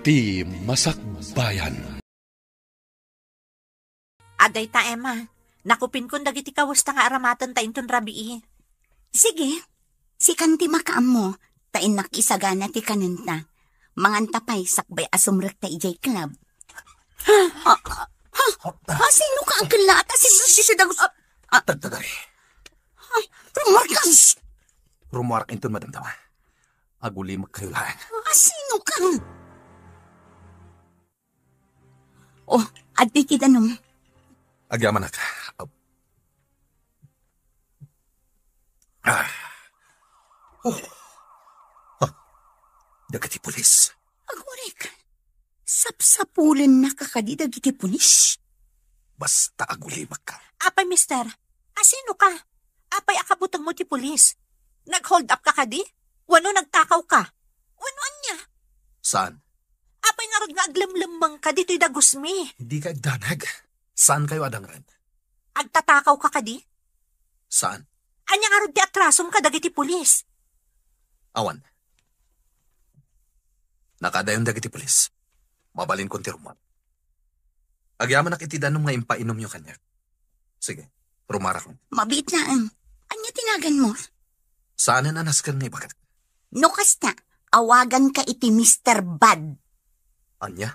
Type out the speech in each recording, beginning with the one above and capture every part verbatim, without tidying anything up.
Ti Masakbayan. Adda ita, Emma. Nakupinkon dagiti kawesta nga aramatenta inton rabii. Sige, sikan ti makaammo, ta innak isagana ti kanenta. Manganta pay sakbay a sumrekta idiay club. Ha? Ha? Ha? Sino ka, agkella ta sino si Dagus? Ah, ah. Tagtagay. Ha? Marcos! Rumuarak inton madamdama. Agulimek kayo laeng. Ah, sino ka? Oh, adda iti danum. Agyamanak. Ah. Oh. Ah. Dagiti pulis. Agurik. Sapsapulennaka kadi dagiti pulis? Basta agulimek ka. Apay, mister, asino ka? Apay a kabutengmo ti pulis? Nag-hold up ka kadi? Wenno nagtakaw ka? Wenno ania? Saan? Apay ngarud nga aglemlemmengka ditoy dagusmi? Dika agdanag. Saan kayo adangren? Agtatakaw ka kadi? Saan? Ania ngarud ti atrasom kadagiti pulis? Awan. Nakadayon dagiti pulis. Mabalinkon ti rummuar. Agyamanak iti danum nga impainomyo kaniak. Sige, rumuarakon. Mabiit laeng. Ania ti naganmo? Saanen a nasken nga ibagak. No kasta, awaganka iti Mister Bad. Ania?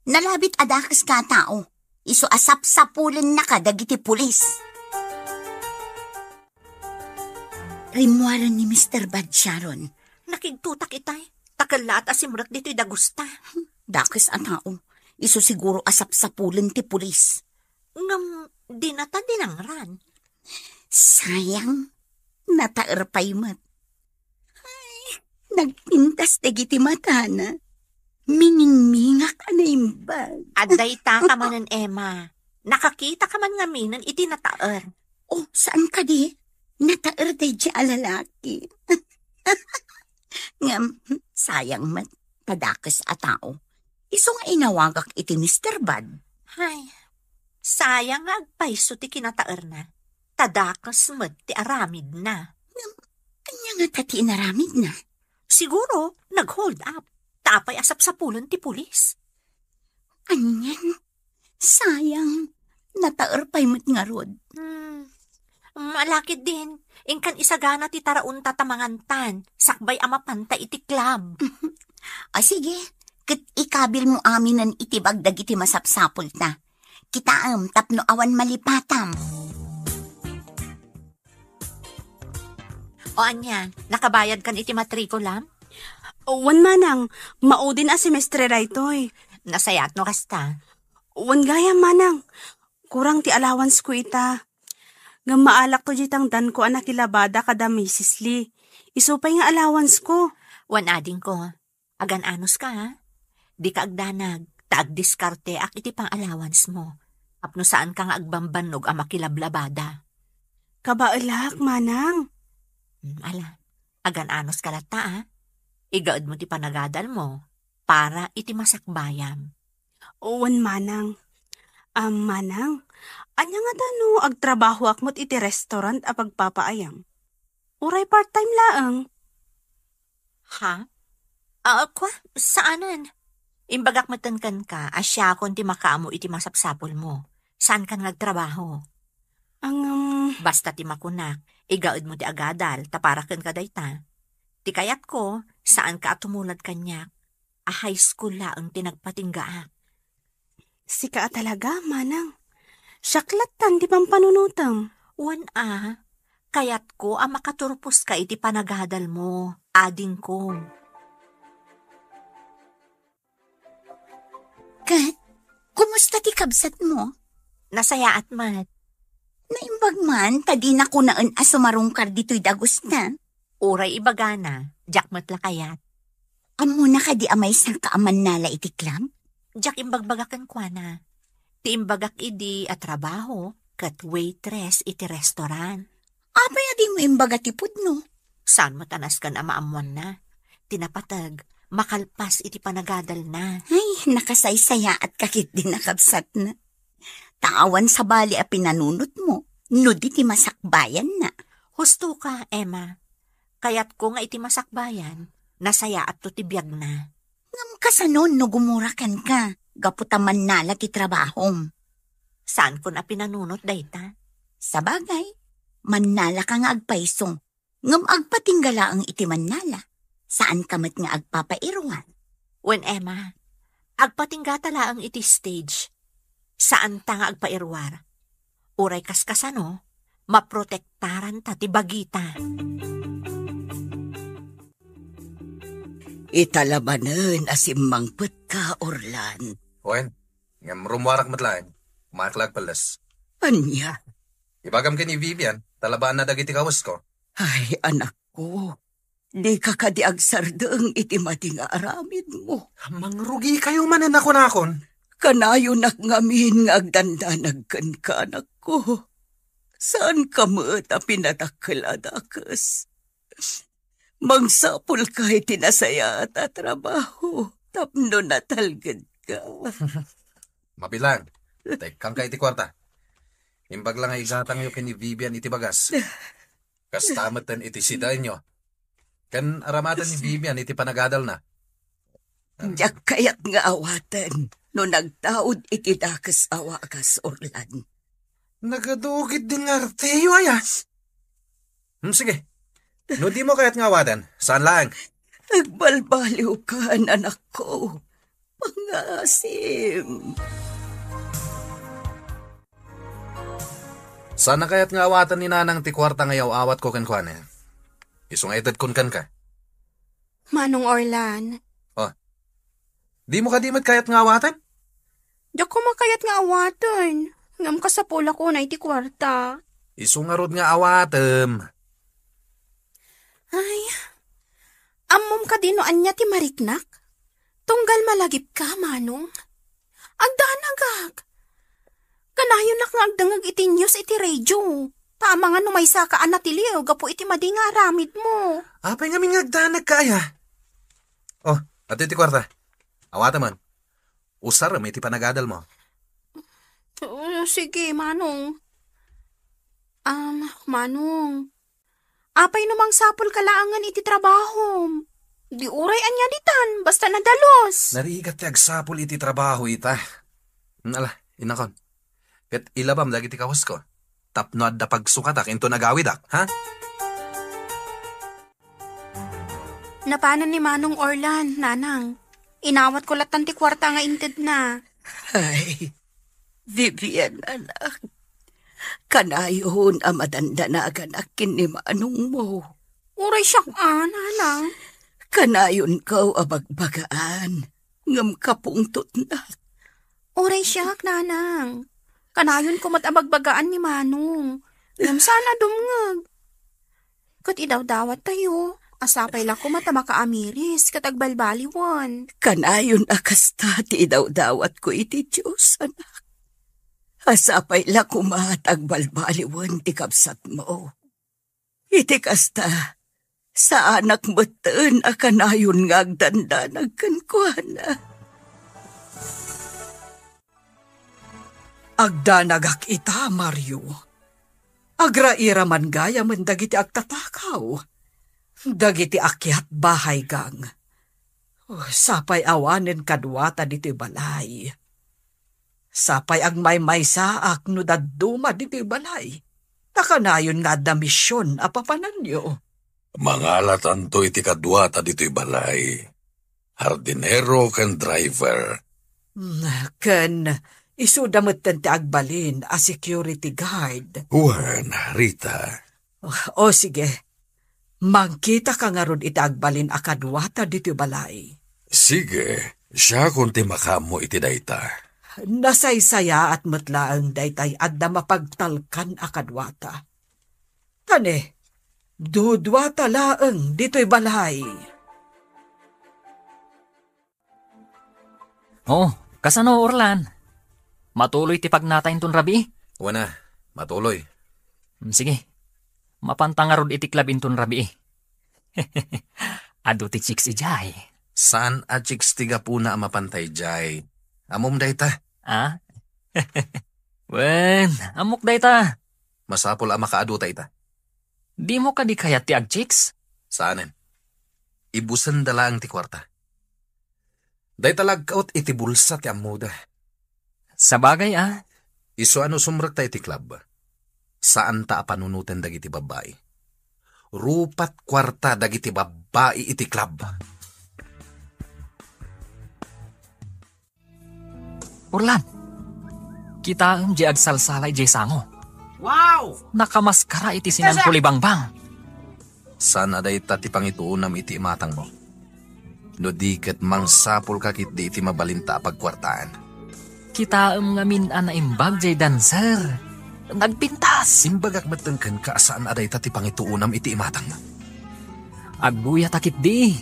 Nalabit a dakeska a tao. Isu a sapsapulennaka dagiti pulis. Rimmuaren ni Mister Bad, Sharon. Nakigtotak itay. Ta kellaat a simrek ditoy dagusta. Dakes a tao. Isu siguro a sapsapulen ti pulis. Ngem dinata dinangran. Sayang, nataer pay met. Ay, nagpintas dagiti matana. Miningmingak a naimbag. Adda ita ka manen, Emma. Nakakita ka man ngaminen iti nataer. Oh, saan kadi? Nataer daydi a lalaki. Ngem, sayang met, ta dakes a tao. Isu nga inawagak iti Mister Bad. Ay, sayang nga agpayso ti kinataerna. Ta dakes met ti aramidna. Ngem, ania ngata ti inaramidna? Siguro, nag-hold up. Ta apay a sapsapulen ti pulis? Anian? Sayang. Nataer pay met ngarud. Hmm. Malakid din. Inkan isagana ti taraonta ta mangantan. Sakbay a mapanta iti club. Ah, sige. Ket ikabilmo aminen iti bag dagiti masapsapulta. Kitaem tapno awan malipatam. O ania, nakabayadkan iti matrikulam? Wen manang, maudin a semestre daytoy. Nasayaat no kasta. Wen gayam manang, kurang ti allowance ko ita. Ngem maalakto diay tangdanko a nakilabada kada Misis Lee. Isu pay nga allowance ko. Wen adingko, agan-anos ka, ha? Dika agdanag, ta agdiskarteak iti pang-allowance mo. Tapno saan ka nga agbanbannog a makilablabada. Kabaelak, manang. Hmm, ala, agan-anos ka latta, a. Igaed mo ti panagadal mo para iti masakbayam. Wen, manang. Am, manang, ania ngata no agtrabahoak met iti restaurant a pagpapaayam? Uray part-time laeng. Ha? Ah, kua, saanen. Imbagak metten kenka a siakon ti makaammo iti masapsapulmo. Saankan nga agtrabaho. Ngem, basta ti makunak, igaedmo ti agadal, ta para kenka dayta. Ti kayatko, saanka a tumulad kaniak, a high school laeng ti nagpatinggaak. Sika a talaga, manang. Siak lattan ti pampanunotem. Wen a, kayatko a makaturposka iti panagadalmo, adingko. Ket, kumusta ti kabsatmo? Nasayaat met. Naimbag man, ta dina kunaen a sumarungkar ditoy dagusta. Uray ibagana, diak met la kayat. Ammona kadi a maysa ka a mannala iti club? Diak imbagbaga kenkuana. Ti imbagak idi a trabaho ket waitress iti restaurant. Apay a dimo imbaga ti pudno? Saan met a nasken a maammoanna. Ti napateg, makalpas iti panagadalna. Ay, nakasaysayaatka ketdi nakabsatna. Ta awan sabali a pinanunotmo, no di ti masakbayanna. Husto ka, Emma. Kayatko nga iti masakbayan, nasayaatto ti biagna. Ngem kasano no gumura kenka gapu ta mannala ti trabahom? Saankon a pinanunot dayta. Sabagay, mannalaka nga agpayso, ngem agpatingga laeng iti mannala. Saanka met nga agpapairuar. Wen, Emma, agpatinggata laeng iti stage. Saanta nga agpairuar. Uray kaskasano, maprotektaranta ti bagita. Ita la manen a simmangpetka, Orlan. Wen, ngem rummuarak met laeng. Kumaak la agpelles. Ania? Ibagam ken ni Vivian, talabaanna dagiti kawesko. Ay, anakko, dika kadi agsardeng iti madi nga aramidmo. Mangrugikayo manen a kunakon. Kanayonak ngamin nga agdandanag kenka, anakko. Saanka met a pinadakkel a dakes. Mangsapulka iti nasayaat a trabaho tapno natalgedka. Mabilang, tekkangka iti kuarta. Imbag la nga igatangyo ken ni Vivian iti bagas. Kasta met iti sidaenyo. Ken aramaten ni Vivian iti panagadalna. Diak kayat nga awaten no nagtaud iti dakes a wagas, Orlan. Nagadugit din nga arteyo, aya. Hmm, sige. No di mo kayat nga awaten, saan laeng? Agbalbaliwkan, anakko. Pangasim. Saan a kayat nga awaten ni Nanang ti kuarta nga yaw-awatko kenkuana? Isu nga itedkon kenka. Manong Orlan. Oh. Di mo kadi met kayat nga awaten? Diak koma kayat nga awaten. Ngem kasapulak unay ti kuarta. Isu ngarud nga awatem. Ay, ammom kadi no ania ti mariknak? Tunggal malagipka, Manong. Agdanagak. Kanayonnak nga agdengngeg iti news iti radio. Ta amangan no maysaka a natiliw gapu iti madi nga aramidmo. Apay ngamin nga agdanagka, aya? Oh, adtoy ti kuarta. Awatem man. Usarem iti panagadalmo. Oh, sige, Manong. Um, Manong, apay no mangsapulka laengen iti trabahom? Di uray ania ditan, basta nadalus. Narigat ti agsapul iti trabaho ita. Ala, inakon. Ket ilabam dagiti kawesko. Tapno adda pagsukatak inton agawidak, ha? Napanen ni Manong Orlan, Nanang. Inawatko lattan ti kuarta nga intedna. Ay, Vivian, anak. Kanayon a madandanaganak ken ni manongmo. Uray siak a, Nanang. Kanayonko a bagbagaan, ngem kapungtotnak. Uray siak, Nanang. Kanayonko met a bagbagaan ni Manong. Ngem saan a dumngeg. Ket idawdawattayo, a sapay la koma ta makaamiris ket agbalbaliwen. Kanayon a kasta ti idawdawatko iti Dios, anak. A sapay la koma ta agbalbaliwen ti kabsatmo. Iti kasta, saanak metten a kanayon nga agdandanag kenkuana. Agdanagak ita, Mario. Agrairaman gayamen dagiti agtatakaw, dagiti akiat bahay gang. Oh, sapay awanen kaduata ditoy balay. Sapay agmaymaysaak no dadduma ditoy balay. Ta kanayon nga adda mision a papananyo. Mangalatanto iti kaduata ditoy balay. Hardinero ken driver. Mm, ken isuda metten ti agbalin a security guard. Wen, Rita. O, sige. Mangkitaka ngarud iti agbalin a kaduata ditoy balay. Sige, siakon ti makaammo iti dayta. Nasaysayaat met laeng daytay adda mapagtalkan a kaduata. Tane, duduata laeng ditoy balay. Oh, kasano, Orlan? Matuloy ti pagnata inton rabii? Wen a, matuloy. Mm, sige. Mapanta ngarud iti club inton rabii. Adu ti chicks idiay. Saan a chicks ti gapuna a mapanta idiay? Ammom dayta? Ah? Wen, ammok dayta. Masapul a makaaduta ita. Dimo kadi kayat ti agchicks? Saanen. Ibusenda laeng ti kuarta. Dayta la agkaot iti bulsa ti ammoda. Sabagay a. Isu a no sumrekta iti club, saanta a panunoten dagiti babbai. Rupat kuarta dagiti babbai iti club. Orlan, kitaem diay agsalsala idiay sango. Wow! Nakamaskara iti sinan kulibangbang. Saan a dayta ti pangituonam iti imatangmo? No di ket mangsapulka ketdi iti mabalinta a pagkuartaan. Kitaem ngamin a naimbag jay dancer. Nagpintas. Imbagak metten kenka a saan a dayta ti pangituonam iti imatangmo. Agbuyatak ketdi.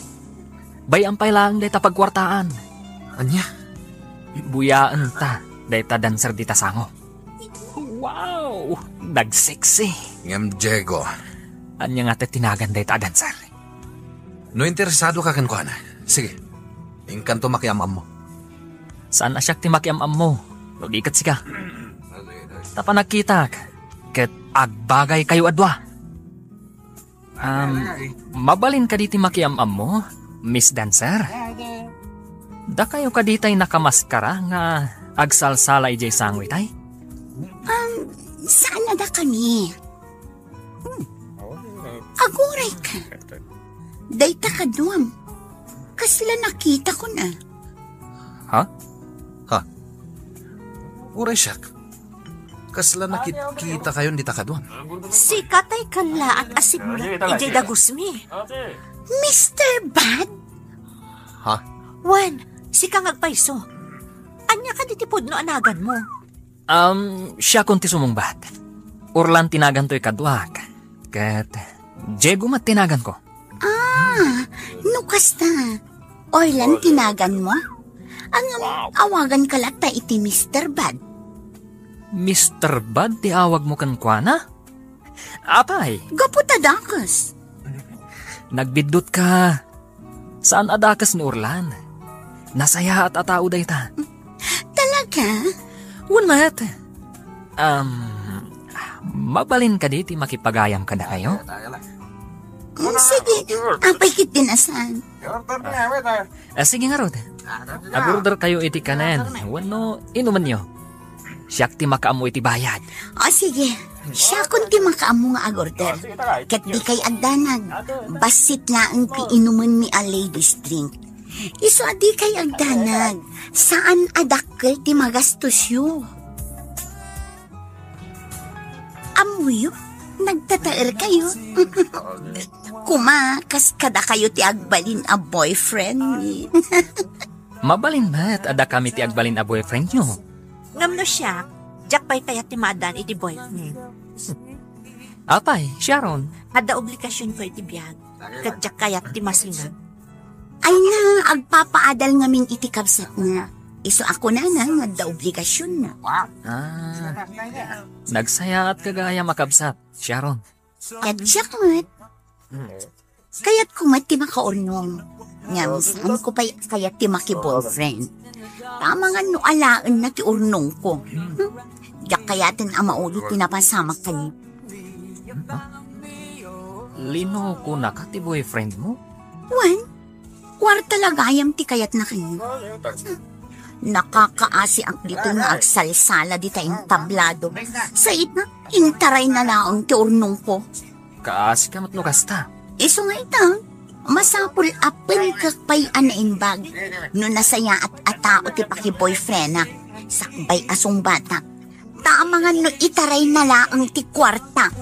Bay-am pay laeng dayta pagkuartaan. Ania? Buyaenta dayta dancer dita sango. Wow! Nagseksi. Ngem Diego. Ania nga ti tinagan dayta a dancer? No interesado ka kenkuana, sige. Inkanto makiam-ammo. Saan a siak ti makiam-ammo, no di ket sika. Ta panagkitak, ket agbagaykayo a dua. Um, mabalin kadi ti makiam-ammo, Miss Dancer? Dakayo kadi tay nakamaskara nga agsalsala idiay sango itay? Um, saan a dakami? Hmm. Aguray ka. Dayta kaduam. Kasla nakita ko na. Ha? Ha? Uray siak. Kasla nakit-, kita kayon dita kaduam. Sika tay kallaat a simrek idiay dagusmi. Mister Bad? Ha? Wen, sika nga agpayso. Ania kadi ti pudno a naganmo? Um, siakon ti sumungbat. Orlan ti naganto ikaduak. Ket Diego met ti naganko. Ah, no kasta, Orlan ti naganmo? Ngem awaganka latta iti Mister Bad. Mister Bad ti awagmo kenkuana? Apay? Gapu ta dakes. Nagbiddutka. Saan a dakes ni Orlan. Nasayaat a tao dayta. Talaga? Wen met. Um, mabalin kadi ti makipagayam kadakayo? Mm, sige, apay ketdi a saan. Ah, sige ngarud. Agorder kayo iti kanen wenno inumenyo. Siak ti makaammo iti bayad. O, sige. Siakon ti makaammo nga agorder. Ket dikay agdanag. Bassit laeng ti inumenmi a ladies drink. Isu a dikay agdanag. Saan a dakkel ti magastosyo. Ammoyo, nagtataerkayo. Kuma, kas kadakayo ti agbalin a boyfriend. Mabalin met a dakami ti agbalin a boyfriendyo. Ngem no siak, diak pay kayat ti maaddaan iti boyfriend. Apay, Sharon? Adda obligasionko iti biag, ket diak kayat ti masingag. Ay na, agpapaadal ngamin iti kabsatna. Isu a kunana nga adda obligasionnak. Ah, nagsayaatka gayam a kabsat, Sharon. Ket siak met. Kayatko met ti makaurnong. Ngem saanko pay kayat ti maki-boyfriend. Amangan no alaenna ti urnongko. Hmm? Diak kayaten a mauli ti napasamak kaniak. Linokonaka ti boyfriendmo? Wen, kuarta la gayam ti kayatna kaniak. Nakakaasiak ditoy nga agsalsala dita entablado. Sa ita, intarayna laeng ti urnongko. Kaasika met no kasta. Isu nga ita, masapul a penkek pay a naimbag no nasayaat a tao ti paki-boyfriendak, sakbay a sungbatak. Ta amangan no itarayna laeng ti kuarta.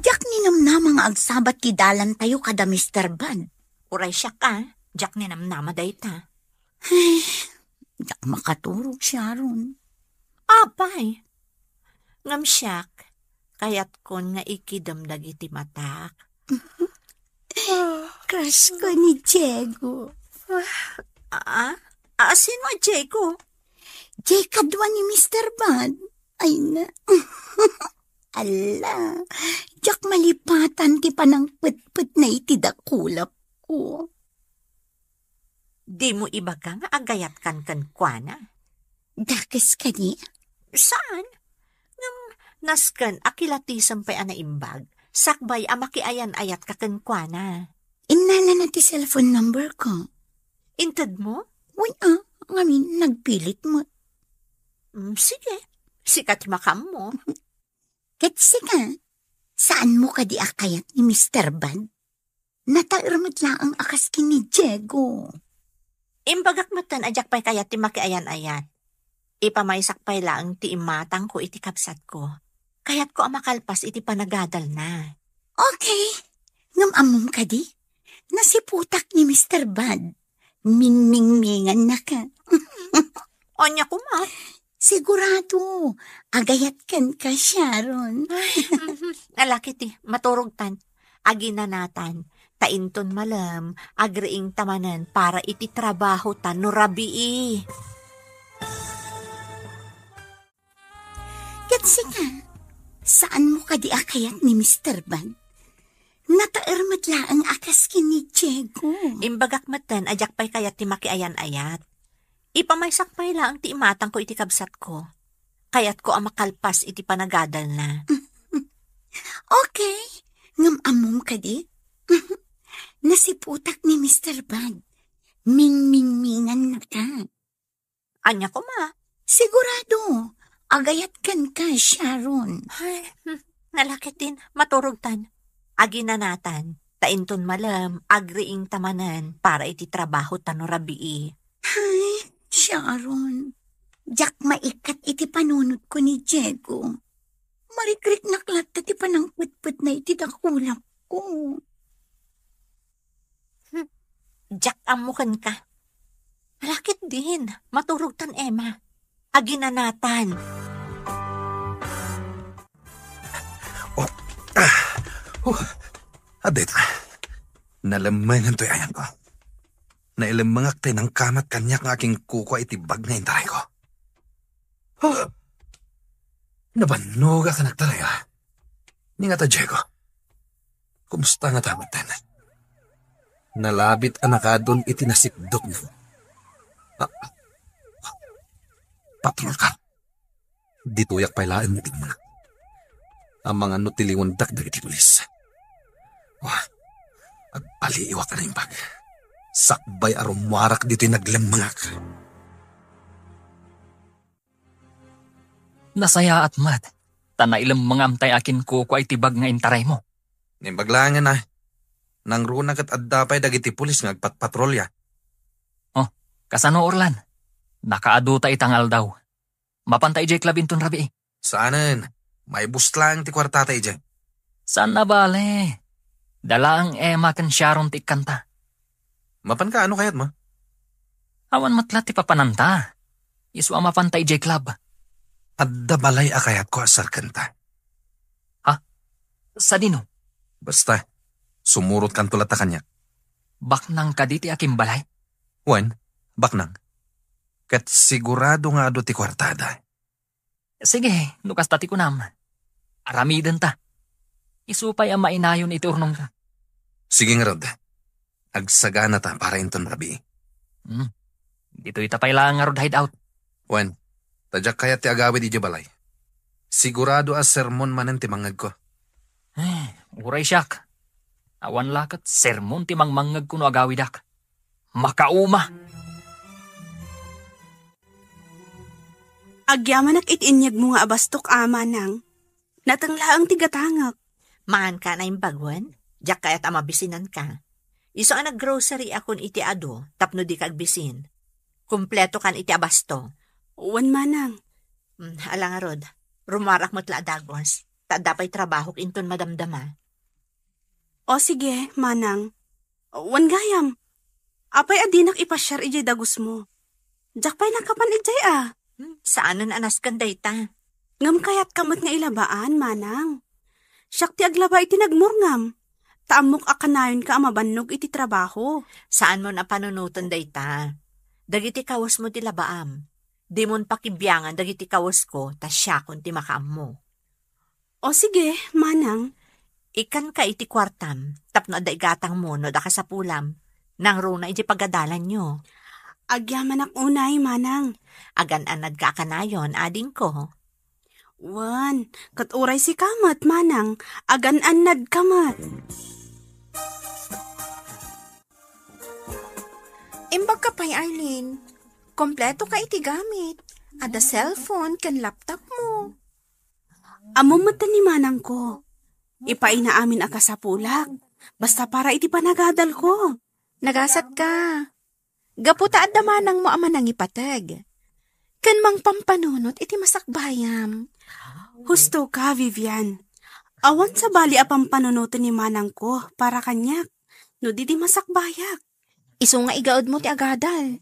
Diak ninamnama nga agsabat ti dalantayo kada Mister Bad. Uray siak a, diak ninamnama dayta. Ay, diak makaturog, Sharon. Apay, ngem siak, kayatkon nga ikidem dagiti matak. Crush ko ni Diego. Ah? Ah, sino a Diego? Diay kadua ni Mister Bad. Ay na. Ala, diak malipatan ti panangpetpetna iti dakulapko. Dimo ibaga nga agayatkan kenkuana? Dakes kadi? Saan? Ngem nasken a kilatisem pay a naimbag, sakbay a makiayan-ayatka kenkuana. Innalana ti cellphone number ko. Inted mo? Wen a, ngamin nagpilit met. Mm, sige. Sika ti makaammo. Ket sika, saan mo kadi a kayat ni Mister Bad? Nataer met laeng a kas ken ni Diego. Imbagak metten a diak pay kayat ti makiayan-ayat. Ipamaysak pay laeng ti imatangko iti kabsatko. Kayatko a makalpas iti panagadalna. Okay. Ngem ammom kadi? Nasiputak ni Mister Bad. Mingmingmingannaka. Ania koma? Sigurado, agayat kenka, Sharon. Ay, mhm. Ala ketdi, maturogtan. Aginanatan. Ta inton malem, agriingta manen para iti trabahota no rabii. Ket sika, saan mo kadi a kayat ni Mister Bad? Nataer met laeng a kas ken ni Diego. Imbagak metten a diak pay kayat ti makiayan-ayat. Ipamaysak pay laeng ti imatangko iti kabsatko. Kayatko a makalpas iti panagadalna. Okay. Ngem ammom kadi? Nasiputak ni Mister Bad. Mingmingmingannaka. Ania koma? Sigurado, agayat kenka, Sharon. Ay, hmm, ala ketdin, maturogtan. Aginanatan, ta inton malem, agriingta manen para iti trabahota no rabii. Ay, Sharon, diak maikat iti panunotko ni Diego. Marikriknak latta ti panangpetpetna iti dakulapko. Hmm. Diak ammo kenka. Ala ketdin, maturogtan, Emma. Aginanatan. Oh, ah, huh. Adda ita. Nalemmengan toy ayanko. Nailemmengak tay nangkamat kaniak nga akinkukua iti bag nga intarayko. Huh. Nabannogak a nagtaray, ah. Ni nga ta, Diego. Kumusta nga ta metten? Nalabit a nakadun iti nasipdutna. Ah, patrolka. Ditoyak pay laeng nga tigmangak. Amangan no tiliwendak dagiti pulis. Wah, agpaliiwak a naimbag. Sakbay a rummuarak ditoy naglemmengak. Nasayaat met, ta nailemmengam tay akinkukua iti bag nga intaraymo. Naimbag laengen a. Nangruna ket adda pay dagiti pulis nga agpatpatrolya. Oh, kasano, Orlan? Nakaadu ta ita nga aldaw. Mapanta idiay club inton rabii? Saanen. Maibus laeng ti kuartata idiay. Saan a bale. Dalaang Emma ken Sharon ti ikkanta. Mapanka, ano kayatmo? Awan met la ti papananta. Isu a mapanta idiay club. Adda balay a kayatko a sarkenta. Ha? Sadino? Basta, sumurotkanto latta kaniak. Baknang kadi ti akimbalay? Wen, baknang. Ket sigurado nga adu ti kuartada. Sige, no kasta ti kunam. Aramidenta. Isu pay a mainayon iti urnongta. Sige ngarud. Agsaganata para inton rabii. Hmm. Ditoyta pay laeng ngarud hideout. Wen, ta diak kayat ti agawid idiay balay. Sigurado a sermon manen ti mangngegko. Eh, uray siak. Awan la ket sermon ti mangmangngegko no agawidak. Makauma! Agyamanak iti inyegmo nga abastok, a manang. Nateng laeng ti gatangek. Manganka a naimbag wen? Diak kayat a mabisinanka. Isu a nag-grocery akon iti adu tapno dika agbisin. Kumpleto kan iti abasto. Wen, manang. Hmm, ala ngarud, rumuarak met la a dagus. Ta adda pay trabahok inton madamdama. O sige, manang. Wen gayam. Apay a dinak ipasiar idiay dagusmo? Diak pay nakapan idiay a. Hmm, saanen a nasken dayta. Ngem kayatka met nga ilabaan, manang. Siak ti aglaba iti nagmurngam. Ta ammok a kanayonka a mabannog iti trabaho. Saanmon a panunoten dayta. Dagiti kawesmo ti labaam. Dimon pakibiangan dagiti kawesko, ta siakon ti makaammo. O sige, manang. Ikkanka iti kuartam, tapno adda igatangmo no adda kasapulam. Nangruna iti pagadalanyo. Agyamanak unay, manang. Agan-annadka a kanayon, adingko. Wen, ket uray sika met, manang, agan-annadka met. Imbag ka pay, Arlene. Kompleto ka iti gamit. Adda cellphone ken laptop mo. Ammom met ni manangko. Ipaina amin a kasapulak. Basta para iti panagadalko. Nagasat ka. Gapu ta adda manangmo a manangipateg ken mangpampanunot iti masakbayam. Husto ka, Vivian. Awan sabali a pampanunoten ni manangko para kaniak no di di masakbayak. Isu nga igaedmo ti agadal.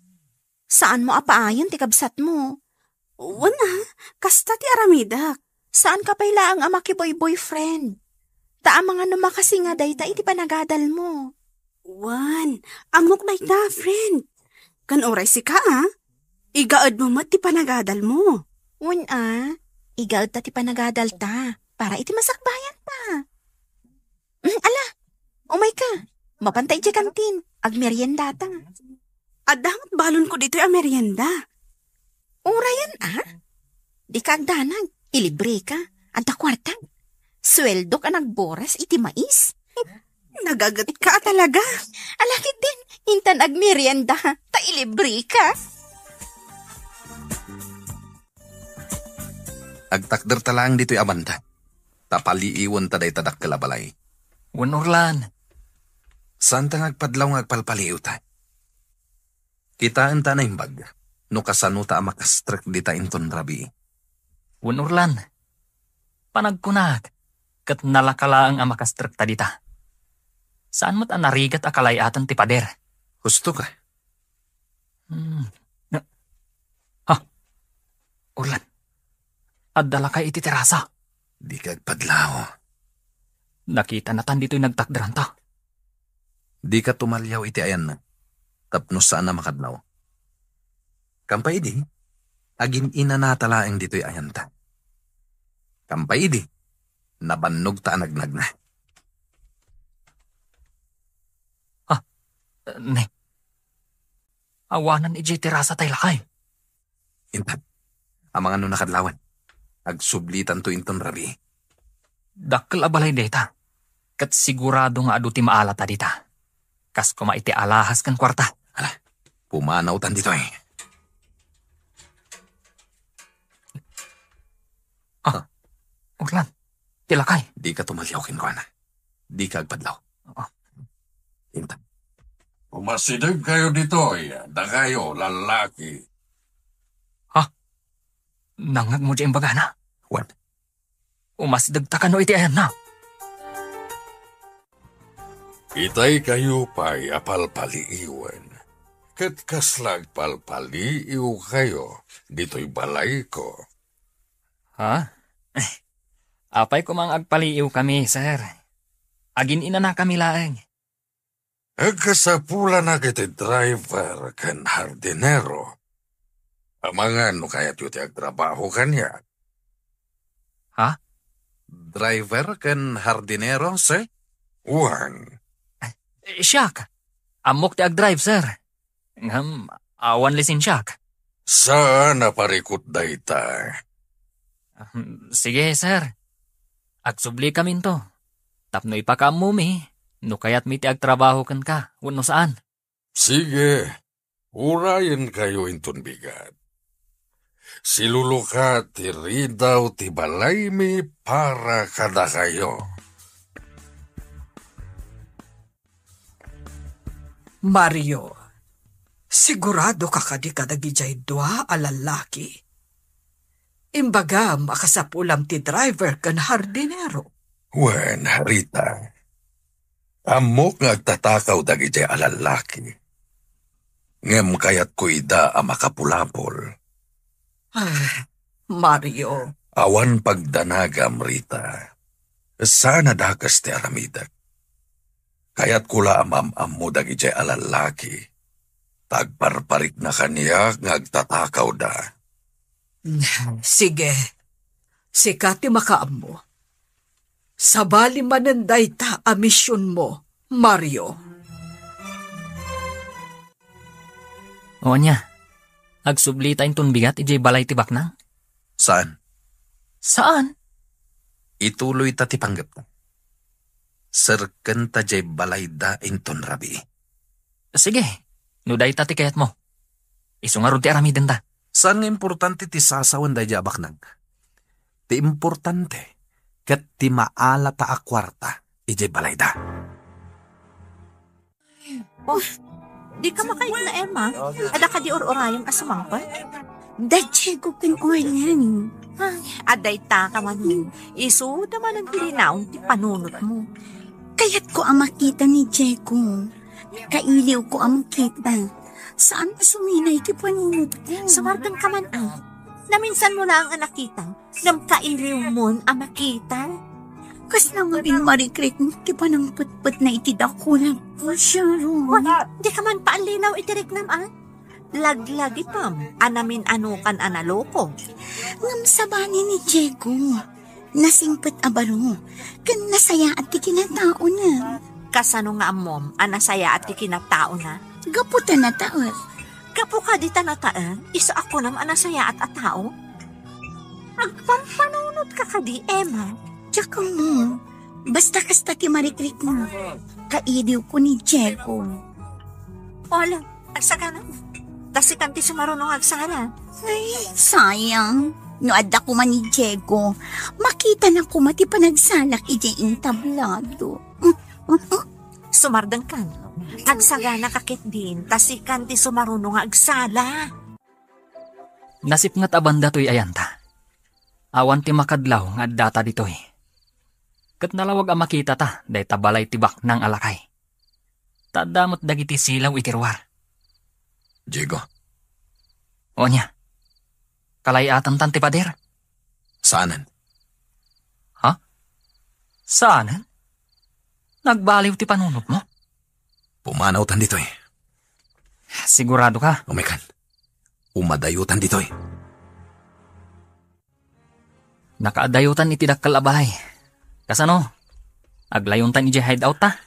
Saanmo a paayen ti kabsatmo. Wen a, kasta ti aramidek. Saan ka pay laeng a makiboy-boyfriend. Ta amangan no makasinga dayta iti panagadalmo. Wen, ammok dayta, friend. Kan oray sika, a? Igaedmo met ti panagadalmo. Wen a, igaedta ti panagadalta para iti masakbayanta. Mm, ala, umayka. Mapanta idiay kantin. Agmeriendata. Adda met balonko ditoy a merienda. Urayen a? Dika agdanag. Ilibreka. Adda kuarta. Sueldok a nagboras iti mais. Nagagetka a talaga. Ala ketdin, intan agmerienda, ta ilibreka. Agtakderta laeng ditoy a banda. Ta paliiwenta dayta dakkel a balay. Wen, Orlan. Saanta nga agpadlaw nga agpalpaliiwta. Kitaenta a naimbag no kasanota a makastrek dita inton rabii. Wen, Orlan. Panagkunak, ket nalaka laeng a makastrekta dita. Saan met a narigat a kalay-aten ti pader. Husto ka. Hmm. Ha? Orlan, adda lakay iti terasa. Dika agpadlaw. Nakitanatan ditoy nagtakderanta. Dika tumaliaw iti ayanna, tapno saan a makadlaw. Kampay idi, agin-inanata laeng ditoy ayanta. Kampay idi, nabannogta a nagnagna. Ah, ne. Awanan idiay terasa tay lakay. Intan, amangan no nakadlawan. Agsublitanto inton rabii. Dakkel a balay dayta, ket sigurado nga adu ti maalata dita. Kas koma iti alahas ken kuarta. Ala, pumanawtan ditoy. Ah, Orlan, ti lakay. Dika tumaliaw kenkuana. Dika agpadlaw. Ah. Intan. Umasidegkayo ditoy, dakayo, lallaki. Ha? Nangngegmo diay imbagana? Wen. Umasidegta kano iti ayanna? Itay kayo pay a palpaliiwen, ket kasla agpalpaliiw kayo ditoy balayko. Ha? Apay koma nga agpaliiw kami, sir. Agin-inana kami laeng. Agkasapulanak iti driver ken hardinero. Amangan no kayatyo ti agtrabaho kaniak. Ha? Driver ken hardinero, sir? Wen. Eh, siak. Ammok ti agdrive, sir. Ngem, awan lisensiak. Saan a parikut dayta. Ahem, sige, sir. Agsubli kaminto. Tapno ipakaammomi, no kayatmi ti agtrabaho kenka, wenno saan. Sige, urayen kayo inton bigat. Siluluka ti ridaw ti balaymi para kadakayo. Mario, sigurado ka kadi kadagidiay dua a lallaki? Imbagam a kasapulam ti driver ken hardinero. Wen, Rita. Ammok nga agtatakaw dagidiay a lallaki. Ngem kayatko ida a makapulapol. Ah, Mario. Awan pagdanagam, Rita. Saan a dakes ti aramidek. Kayatko la a maam-ammo dagidiay a lallaki. Ta agparparikna kaniak nga agtatakawda. Sige. Sika ti makaammo. Sabali manen dayta a misionmo, Mario. O ania, agsublita inton bigat idiay balay ti baknang? Saan. Saan? Ituloyta ti panggepta. Serkenta diay balayda inton rabii. Sige. No dayta ti kayatmo, isu ngarud ti aramidenta. Saan nga importante ti sasawen daydiay a baknang? Ti importante ket ti maalata a kuarta idiay balayda. Oh, di ka makaibna, Emma? Adda kadi ur-urayem a sumangpet? Da Diego ken Orlan. Ay, adda ita ka man. Isuda manen ti linaon ti panunotmo. Kayatko a makita ni Diego. Kailiwko a makita. Saan a suminay ti panunotko. Sumardeng ka man, ay. Naminsanmo laeng a nakita. Ngem kailiwmon a makita. Kasla ngamin marikrik ti panangpetpetna iti dakulag ko, Sharon. Wa, di ka man paallinaw iti riknam, a? Laglagitam a namin-anokan a naloko. Ngem sabali ni Diego, nasingpet a baro, ken nasayaat ti kinataona. Kasano nga ammom a nasayaat ti kinataona? Gapu ta nataen. Gapu kadi ta nataen, isu a kunam a nasayaat a tao? Agpampanunot ka kadi, Emma? Diak ammo. Basta kasta ti marikrikna. Kailiwko ni Diego. Wala, agsagana. Ta sikan ti sumaruno nga agsala. Ay, sayang. No adda koma ni Diego, makitana koma ti panagsalak idiay entablado. Sumardengkan. Agsagana ka ketdin, ta sikan ti sumaruno nga agsala. Nasipnget a banda toy ayanta. Awan ti makadlaw nga addata ditoy. Ket nalawag a makitata dayta balay ti baknang a lakay. Ta adda met dagiti silaw iti ruar. Diego. Ania? Kalay-atantan ti pader? Saanen. Ha? Saanen? Nagbaliw ti panunotmo? Pumanawtan ditoy. Sigurado ka? Umaykan. Umadayotan ditoy. Nakaadayotan iti dakkel a balay. Kasano? Aglayontan idiay hideout ta?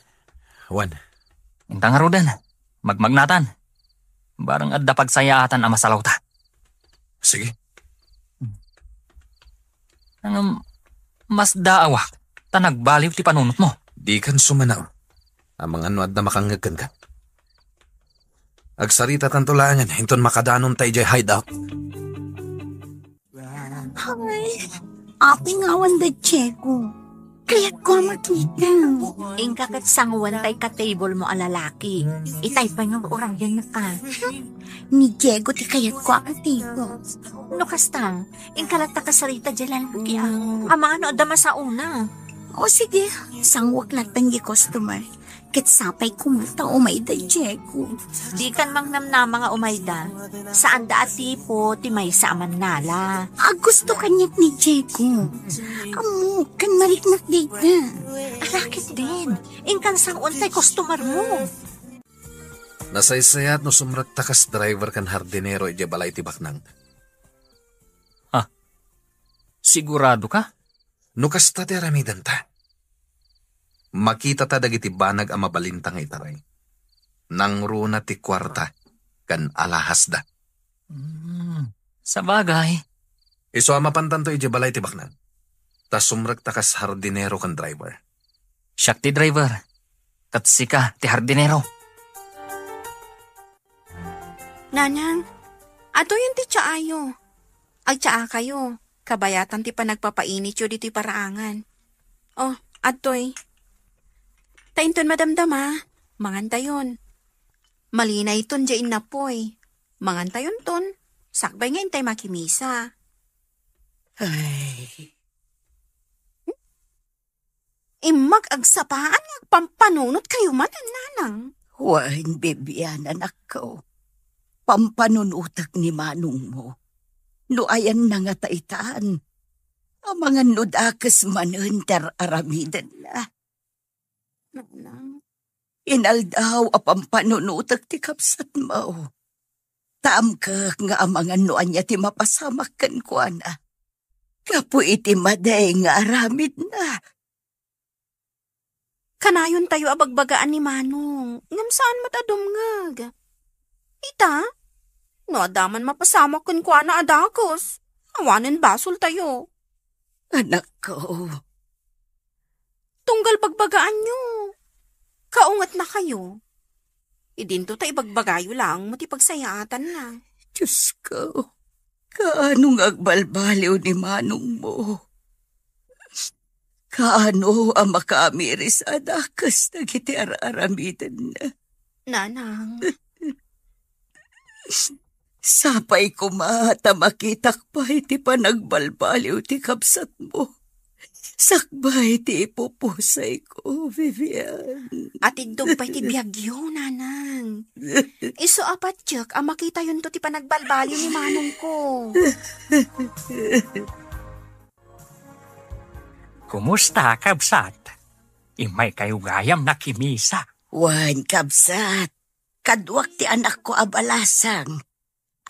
Wen. Inta ngaruden. Magmagnatan. Bareng adda pagsayaatan a masalawta. Sige. Ngem, masdaawak ta nagbaliw ti panunotmo. Dikan sumanaw. Amangan no adda makangngeg kenka. Agsaritatanto laengen inton makadanonta idiay hideout. Ay, apay nga awan da Diego? Kayatko a makita. Inka ket sanguentay ka-table mo a lalaki. Itay pay nga urayenka. Ni Diego ti kayatko a ka-table. No kasta, inka latta kasarita diay lalaki, a. Amangan no adda masaona. O sige, sanguek latta diay customer. Ket sapay koma ta umay da Diego. Dikan mangnamnama nga umayda. Saanda a tipo ti maysa a mannala. Aggusto kaniak ni Diego. Ammok, ken mariknak dayta. Ala ketdin, inkan sanguentay customer mo. Nasaysayaat no sumrekta kas driver ken hardinero idiay balay ti baknang. Ha? Sigurado ka? No kasta ti aramidenta, makitata dagiti banag a mabalinta nga itaray. Nangruna ti kuarta ken alahasda. Hmm, sabagay. Isu a mapantanto idiay balay ti baknang. Ta sumrekta kas hardinero ken driver. Siak ti driver, ket sika ti hardinero. Nanang, adtoyen ti tsaayo. Agtsaakayo, kabayatan ti panagpapainityo ditoy paraangan. Oh, adtoy. Ta inton madamdama, mangantayon. Malinayton diay innapoy. Mangantayonton, sakbay nga intay makimisa. Ay. Immag agsapaan nga agpampanunotkayo manen, nanang. Wen, Bibian, anakko. Pampanunotek ni manongmo. No ayanna ngata itan, amangan no dakes manen ti ar-aramidenna. Nanang. Inaldaw a pampanunotek ti kabsatmo. Ta amkek nga amangan no ania ti mapasamak kenkuana. Gapu iti madi nga aramidna. Kanayontayo a bagbagaan ni Manong, ngem saan met a dumngeg. Ita, no adda man mapasamak kenkuana a dakes, awanen basoltayo. Anakko. Tunggal bagbagaanyo. Kaungetnakayo. Idinto ta ibagbagayo laeng mo ti pagsayaatanna. Diyos ko, kaano nga agbalbaliw ni manongmo? Kaano a makaamiris a dakes dagiti ar-aramidenna? Nanang. Sapay koma ta makitak pay ti panagbalbaliw ti kabsatmo. Sakbay ti ipupusayko, Vivian. Atiddog pay ti biagyo, Nanang. Isu a patiek a makitayonto ti panagbalbaliw ni manongko. Kumusta, kabsat? Immaykayo gayam nakimisa. Wen, kabsat. Kaduak ti anakko a balasang.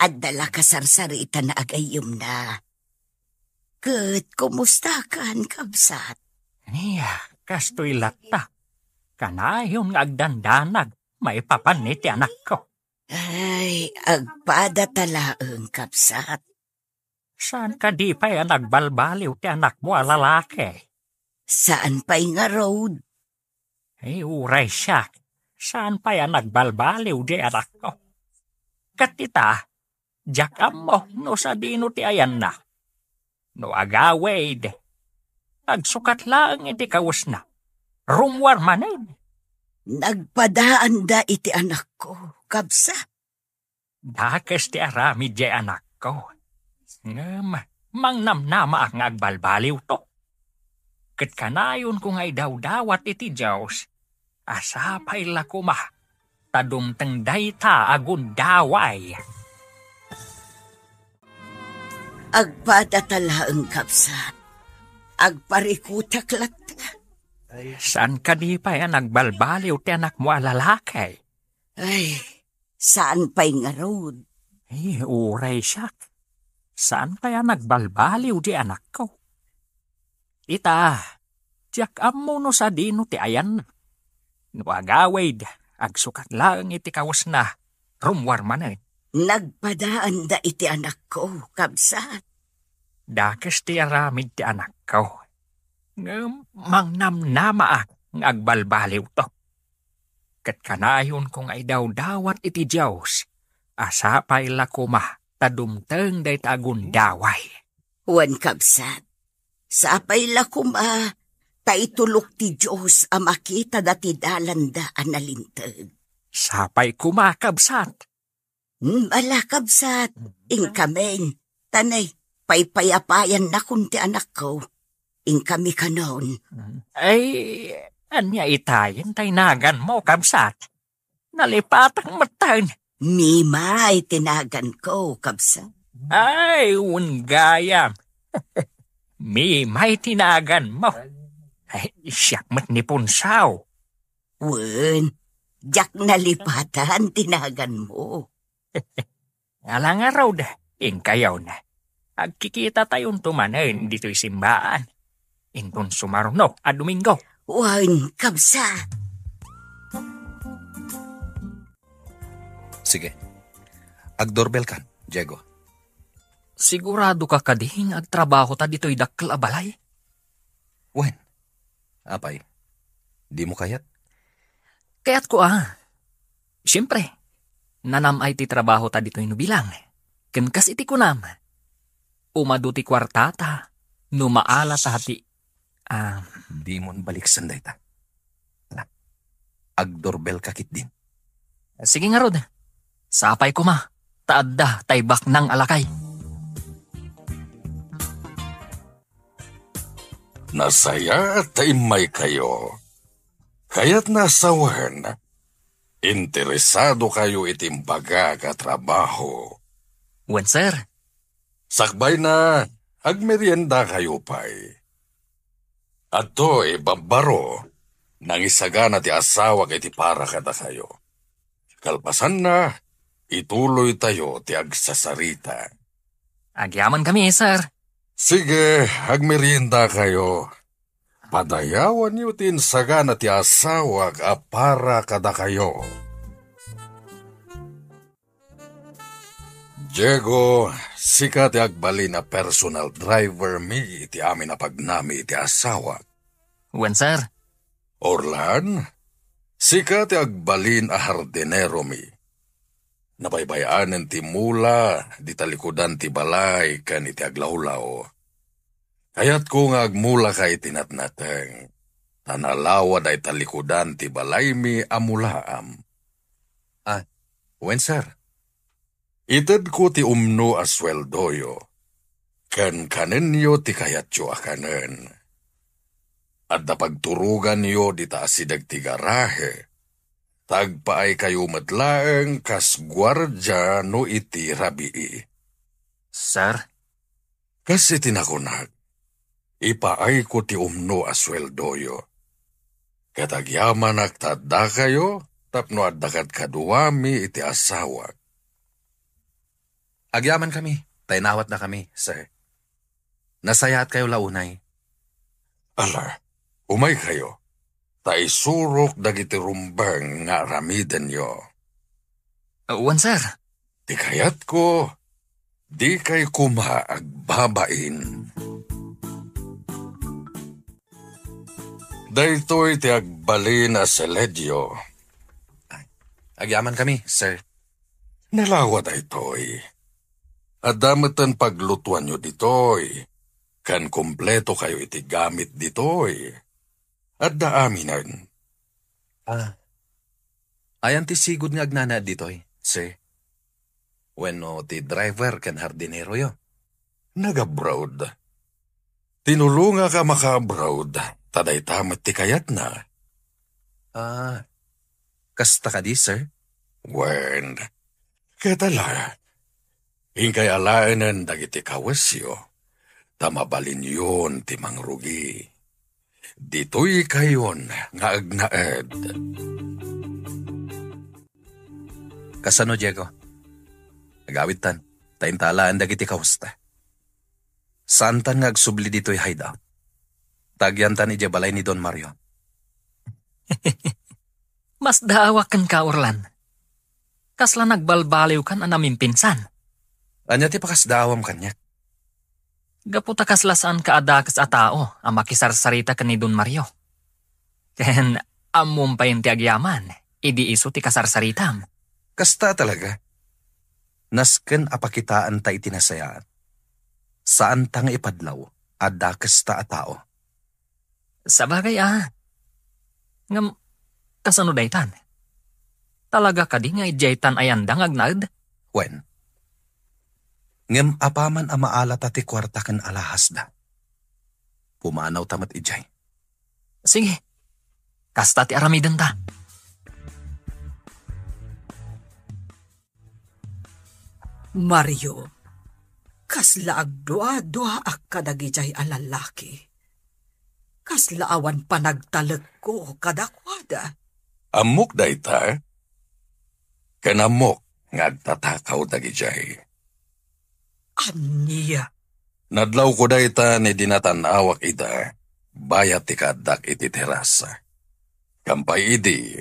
Adda la kasarsaritana a gayyemna. Ket kumustakan, kabsat? Nia, kastoy latta. Kanayon nga agdandanag maipapan iti anakko. Ay, agpada ta laeng, kabsat. Saan kadi pay a nagbalbaliw ti anakmo a lalaki? Saan pay ngarud. Ay, uray siak, saan pay a nagbalbaliw di anakko. Ket ita, diak ammo no sadino ti ayanna. No agawid, agsukat laeng iti kawesna. Rummuar manen. Nagpadaanda iti anakko, kabsat. Dakes ti aramid diay anakko. Ngem mangnamnamaak nga agbalbaliwto. Ket kanayonko nga idawdawat iti Dios a sapay la koma ta dumteng dayta a gundaway. Agpada ta laeng, kabsat. Agparikutak latta. Saan kadi pay a nagbalbaliw ti anakmo a lalaki? Ay, saan pay ngarud? Ay, uray siak. Saan pay a nagbalbaliw di anakko? Ita, diak ammo no sadino ti ayanna. No agawid, agsukat laeng iti kawesna, rummuar manen. Nagpadaanda iti anakko, kabsat. Dakes ti aramid ti anakko. Ngem mangnamnamaak nga agbalbaliwto. Ket kanayonko nga idawdawat iti Dios a sapay la koma ta dumteng dayta a gundaway. Wen, kabsat, sapay la koma ta itulok ti Dios a makitada ti dalanda a nalinteg. Sapay koma, kabsat. Hmm, ala, kabsat, inkami. Tanay, paypayapayannakon ti anakko. Inkami kanon. Ay, ania itayen tay naganmo, kabsat? Nalipatak metten. Mimay ti naganko, kabsat. Ay, wen gayam. Mimay ti naganmo. Ay, siak met ni Punsaw. Wen, diak nalipatan ti naganmo. Ala ngarud, inkayon. Agkikitatayonto manen ditoy simbaan. Inton sumaruno a Domingo. Wen, kabsat. Sige. Agdoorbell kan, Diego. Sigurado ka kadi nga agtrabaho ta ditoy dakkel a balay? Wen, apay, dimo kayat? Kayatko a. Siempre, nanam-ay ti trabaho ta ditoy no bilang. Ken kas iti kunam, umadu ti kuartata no maala ta ti, ah, Dimon baliksen dayta. Ala, agdoorbell ka ketdin. Sige ngarud. Sapay koma, ta adda tay baknang a lakay. Nasayaat ta immaykayo. Kayatna a sawen, interesadokayo iti imbagak a trabaho. Wen, sir. Sakbayna, agmeriendakayo pay. Adtoy babbaro, nangisagana ti asawak iti para kadakayo. Kalpasanna, ituloytayo ti agsasarita. Agyamankami, sir. Sige, agmeriendakayo. Padayawanyo ti insagana ti asawak a para kadakayo. Diego, sika ti agbalin a personal driver mi iti amin a pagnami iti asawak. Wen, sir. Orlan, Sika ti agbalin a hardineromi. Nabaybay-anen ti mula, di talikudan ti balay ken iti aglawlaw. Kayatko nga agmulaka iti natnateng, ta nalawa dayta likudan ti balaymi a mulaam. Ah, wen, sir. Itedko ti umno a sueldoyo, ken kanenyo ti kayatyo a kanen. Adda pagturoganyo dita asideg ti garahe, ta agpaaykayo met laeng kas guardia no iti rabii. Sir? Kas iti nakunak, ipaayko ti umno a sueldoyo. Ket agyamanak ta addakayo tapno adda kadkaduami iti asawak. Agyamankami, ta inawatnakami, sir. Nasayaatkayo la unay. Ala, umaykayo, ta isurok dagiti rumbeng nga aramidenyo. Wen, sir. Ti kayatko, dikay koma agbabain. Daytoy ti agbalin a seledio. Agyamankami, sir. Nalawa daytoy. Adda metten paglutuanyo ditoy, ken kumpleto kayo iti gamit ditoy. Adda aminen. Ah. Ayan ti sigud nga agnanaed ditoy, sir? Wenno ti driver ken hardineroyo? Nag-abroad. Tinulongak a maka-abroad, ta dayta met ti kayatna. Ah, kasta kadi, sir? Wen, ket ala, inkay alaenen dagiti kawesyo, ta mabalinyon ti mangrugi. Ditoykayon nga agnaed. Kasano, Diego? Agawidtan, ta inta alaen dagiti kawesta. Saantan nga agsubli ditoy hideout. Ta agyantan idiay balay ni Don Mario. Masdaawak kenka, Orlan. Kasla nagbalbaliwkan a namimpinsan. Ania ti pakasdaawam kaniak? Gapu ta kasla saanka a dakes a tao a makisarsarita ken ni Don Mario. Ken ammom payen ti agyaman idi isu ti kasarsaritam. Kasta talaga. Nasken a pakitaanta iti nasayaat. Saanta nga ipadlaw a dakesta a tao. Sabagay a. Ngem, kasano daytan? Talaga kadi nga idiaytan ayanda nga agnaed? Wen. Ngem apaman a maalata ti kuarta ken alahasda, pumanawta met idiay. Sige. Kasta ti aramidenta. Mario, kasla agdua-duaak kadagidiay a lallaki. Kasla awan panagtalekko kadakuada. Ammok dayta, ken ammok nga agtatakaw dagidiay. Ania? Nadlawko dayta idi natan-awak ida, bayat ti kaaddak iti terasa. Kampay idi,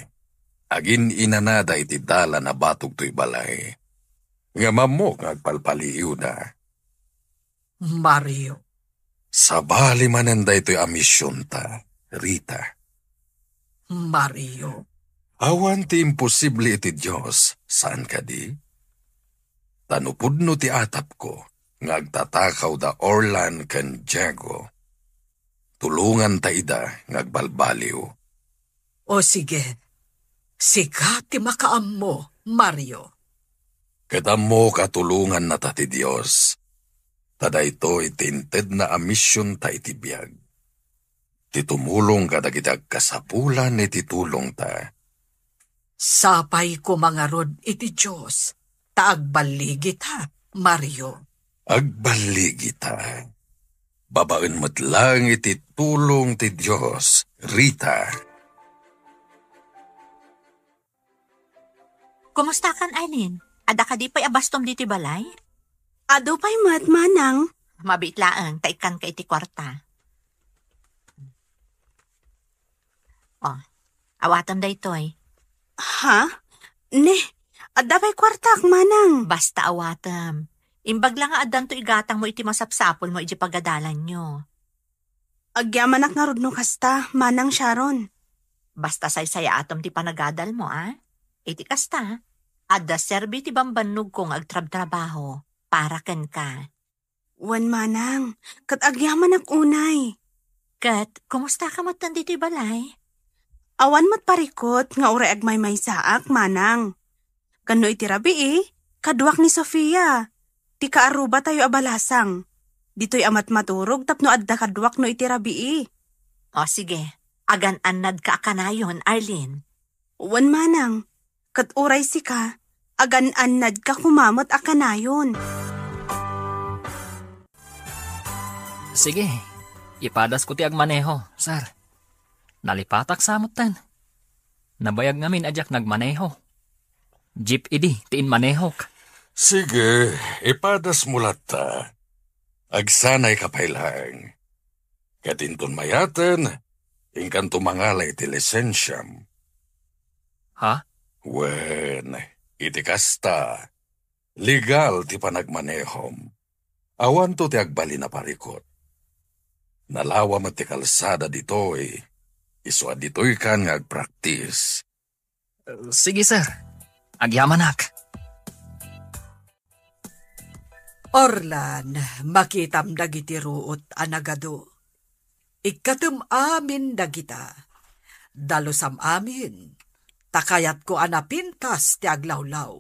agin-inanada iti dalan a batog toy balay. Ngem ammok nga agpalpaliiwda. Mario. Sabali manen daytoy a misionta, Rita. Mario. Awan ti imposible iti Dios, saan kadi? Ta no pudno ti atapko nga agtatakaw da Orlan ken Diego, tulonganta ida nga agbalbaliw. O sige, sika ti makaammo, Mario. Ket ammok a tulongannata ti Dios, ta daytoy ti intedna a misionta iti biag. Ti tumulong kadagiti agkasapulan iti tulongta. Sapay koma ngarud iti Dios, ta agballigita, Mario. Agballigita. Babaen met laeng iti tulong ti Dios, Rita. Kumustakan, Arlene? Adda kadi pay a bastom ditoy balay? Adu pay met, manang. Mabiit laeng, ta ikkanka iti kuarta. Oh, awatem daytoy. Ha? Ne, adda pay kuartak, manang. Basta awatem. Imbag la nga addanto igatangmo iti masapsapulmo iti pagadalanyo. Agyamanak ngarud no kasta, Manang Sharon. Basta saysayaatem ti panagadalmo, a? Iti kasta, adda serbi ti bambannogko nga agtrabtrabaho para kenka. Wen, manang, ket agyamanak unay. Ket kumustaka metten ditoy balay? Awan met parikut nga uray agmaymaysaak, manang. Ken no iti rabii, kaduak ni Sofia, ti kaarrubatayo a balasang. Ditoy a matmaturog tapno adda kaduak no iti rabii. O sige, agan-annadka a kanayon, Arlene. Wen, manang, ket uray sika, agan-annadka koma met a kanayon. Sige, ipadasko ti agmaneho, sir. Nalipatak sa metten. Nabayag ngamin a diak nagmaneho. Jeep idi ti inmanehok. Sige, ipadasmo latta. Agsanayka pay laeng. Ket inton mayaten, inkanto mangala iti lisensiam. Ha? Wen, iti kasta, legal ti panagmanehom. Awanto ti agbalin a parikut. Nalawa met ti kalsada ditoy, isu a ditoykan nga agpraktis. Sige, sir. Agyamanak. Orlan, makitam dagiti ruot a nagadu. Ikkatem amin dagita. Dalusam amin. Ta kayatko a napintas ti aglawlaw.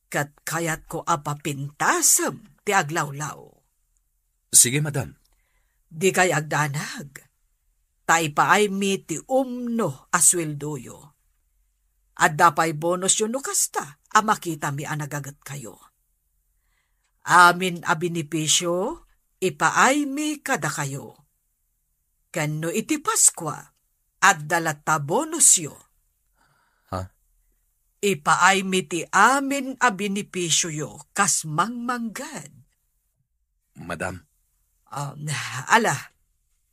Ket kayatko a papintasem ti aglawlaw. Sige, madam. Dikay agdanag. Ta ipaaymi ti umno a sueldoyo. Adda pay bonusyo no kasta a makitami a nagagetkayo. Amin a benepisio, ipaaymi kadakayo. Ken no iti Paskua, adda latta bonusyo. Ha? Ipaaymi ti amin a benepisioyo kas mangmangged. Madam. Um, ala,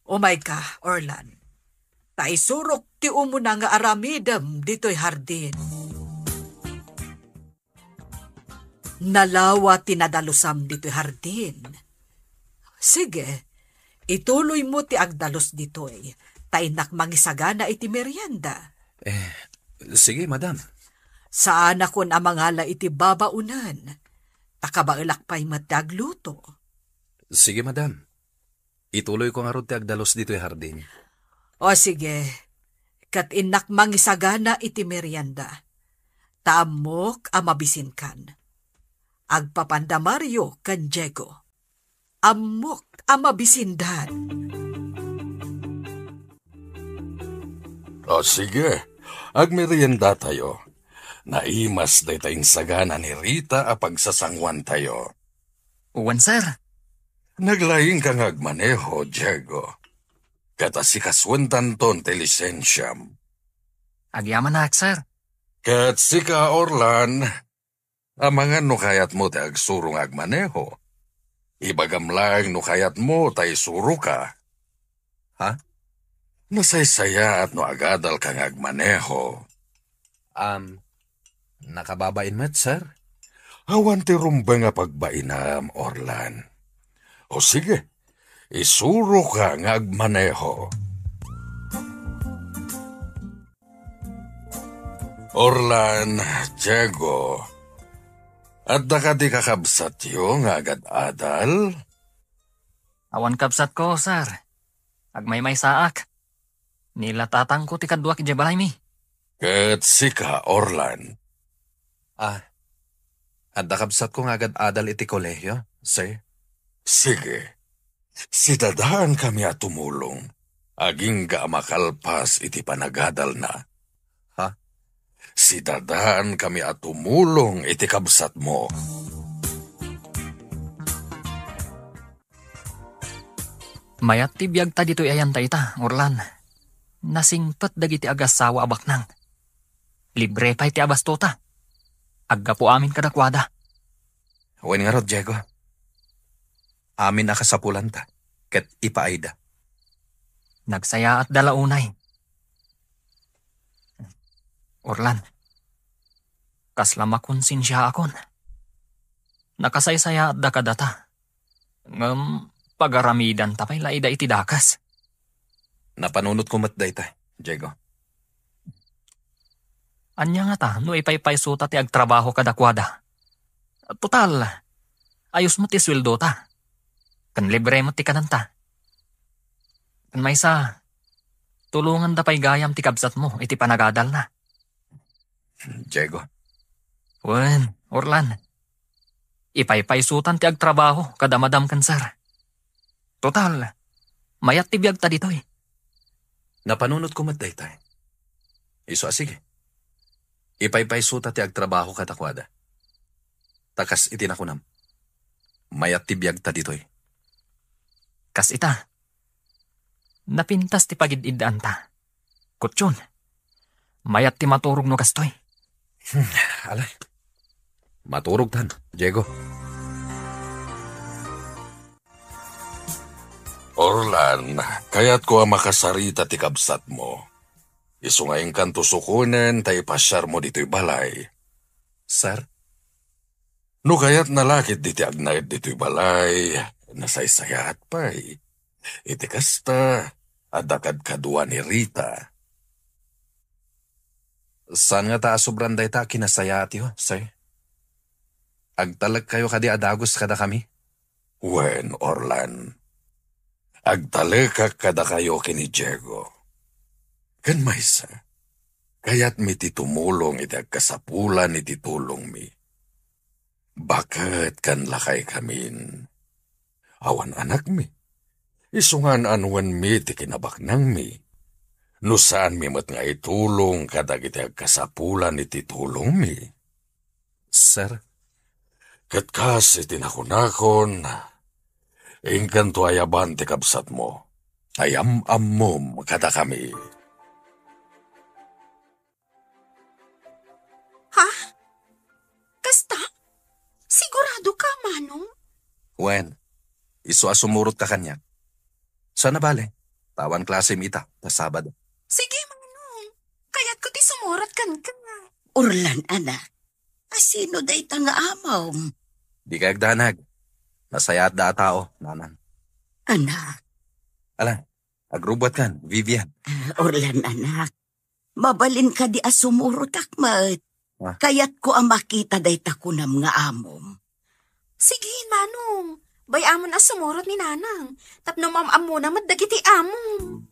umayka, Orlan. Ta isurok ti umuna nga aramidem ditoy hardin. Nalawa ti nadalusam ditoy hardin. Sige, ituloymo ti agdalus ditoy, ta innak mangisagana iti merienda. Eh, sige, madam. Saanakon a mangala iti babaonen, ta kabaelak pay met ti agluto. Sige, madam. Ituloyko ngarud ti agdalus ditoy hardin. O sige, ket innak mangisagana iti merienda. Ta ammok a mabisinkan. Agpapanda Mario ken Diego. Ammok a mabisindan. O sige, agmeriendatayo. Naimas dayta insagana ni Rita a pagsasanguantayo. Wen, sir. Naglaingka nga agmaneho, Diego. Ket asikasoentanton ti lisensiam. Agyamanak, sir. Ket sika, Orlan, amangan no kayatmo ti agsuro nga agmaneho. Ibagam laeng no kayatmo ta isuroka. Ha? Nasaysayaat no agadalka nga agmaneho. Am, nakababain met, sir? Awan ti rumbeng a pagbainam, Orlan. O sige, isuroka nga agmaneho. Orlan, Diego, adda kadi kakabsatyo nga agad-adal? Awan kabsatko, sir. Agmaymaysaak. Ni la tatangko ti kaduak idiay balaymi. Ket sika, Orlan? Ah, adda kabsatko nga agad-adal iti kolehio, sir. Sige. Sidadaankami a tumulong. Agingga a makalpas iti panagadalna. Ha? Sidadaankami a tumulong iti kabsatmo. Mayat ti biagta ditoy ayanta ita, Orlan. Nasingpet dagiti agassawa a baknang. Libre pay ti abastota. Aggapu amin kadakuada. Wen ngarud, Diego. Amin a kasapulanta ket ipaayda. Nagsayaatda la unay. Orlan, kasla makonsensiaakon. Nakasaysayaatda kadata. Ngem pagaramidanta pay la ida iti dakes. Napanunotko met dayta, Diego. Ania ngata no ipaypaysota ti agtrabaho kadakuada? Total, ayos met ti sueldota. Ken libre met ti kananta. Ken maysa, tulonganda pay gayam ti kabsatmo iti panagadalna. Diego. Wen, Orlan. Ipaypaysotan ti agtrabaho kada madam ken sir. Total, mayat ti biagta ditoy. Napanunotko met daytoy. Isu a sige. Ipaypaysota ti agtrabaho kadakuada. Ta kas iti nakunam, mayat ti biagta ditoy. Kas ita, napintas ti pagid-iddaanta. Kutyon, mayat ti maturog no kastoy. Hmm, ala. Maturogtan, Diego. Orlan, kayatko a makasarita ti kabsatmo. Isu nga inkanto sukonen ta ipasiarmo ditoy balay. Sir? No kayatna la ketdi ti agnaed ditoy balay, nasaysayaat pay. Iti kasta, adda kadkadua ni Rita. Saan ngata a sobran dayta a kinasayaatyo, sir? Agtalekkayo kadi a dagus kadakami? Wen, Orlan. Agtalekak kadakayo ken ni Diego. Ken maysa, kayatmi ti tumulong iti agkasapulan iti tulongmi. Baket ken lakaykamin. Awan anakmi. Isu nga an-annuenmi ti kinabaknangmi. No saanmi met nga itulong kadagiti agkasapulan iti tulongmi. Sir? Ket kas iti nakunakon, inkanto ayaban ti kabsatmo. Ayam-ammom kadakami. Ha? Kasta? Sigurado ka, Manong? Wen, isu a sumurot ka kaniak. Saan a bale, ta awan klasem ita, ta Sabado. Sige, Manong. Kayatko ti sumurot kenka. Orlan, anak. Asino dayta nga amom? Di kay agdanag. Nasayaat da a tao, Nanang. Anak. Ala, agrubbuat kan, Vivian. Ah, Orlan, anak. Mabalin kadi a sumurotak met? Ah. Kayatko a makita dayta kunam nga amom. Sige, Manong. Bay-amon a sumurot ni Nanang. Tapno maam-ammona met dagiti amom.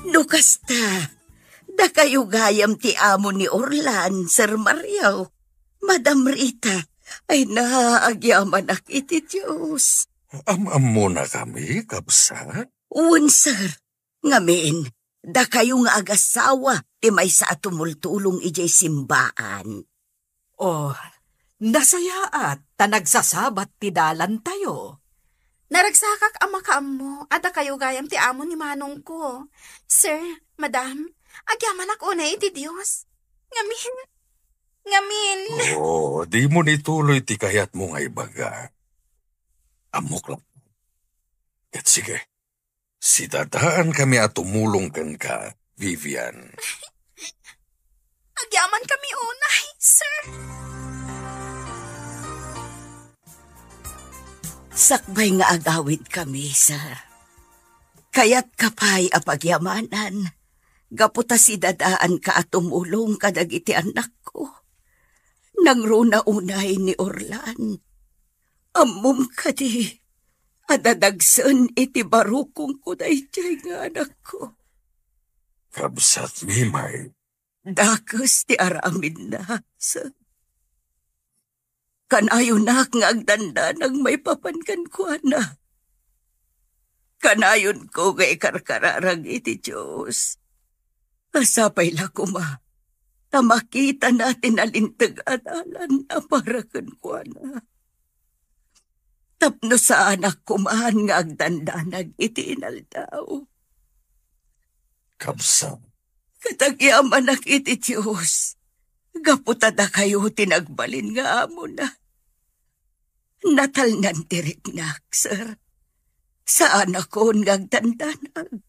No kasta, dakayo gayam ti amo ni Orlan, Sir Mario. Madam Rita, ay na, agyamanak iti Dios. Am-ammona kami, kabsat? Wen, sir. Ngamin, dakayo nga agasawa ti maysa a tumultulong idiay simbaan. Oh, nasayaat ta nagsasabat ti dalantayo. Naragsakak a makaammo a dakayo gayam ti amo ni manongko. Sir, madam, agyamanak unay iti Dios. Ngamin, ngamin. Oh, dimo ituloy ti kayatmo nga ibaga. Ammok la. Ket sige, sidadaankami a tumulong kenka, Vivian. Agyamankami unay, sir. Sakbay nga agawidkami, sir. Kayatka pay a pagyamanan, gapu ta sidadaanka a tumulong kadagiti annakko. Nangruna unay ni Orlan. Ammom kadi a dadagsen iti barukongko daydiay nga anakko. Kabsat, Mimay. Dakes ti aramidna, sir. Kanayonak nga agdandanag maipapan kenkuana. Kanayonko nga ikarkararag iti Dios. Sapay la koma ta makitana ti nalinteg a dalan a para kenkuana. Tapno saanak koman nga agdandanag iti inaldaw. Kabsat. Ket agyamanak iti Dios, gapu ta dakayo ti nagbalin nga amona. Natalnan ti riknak, sir. Saanakon nga agdandanag.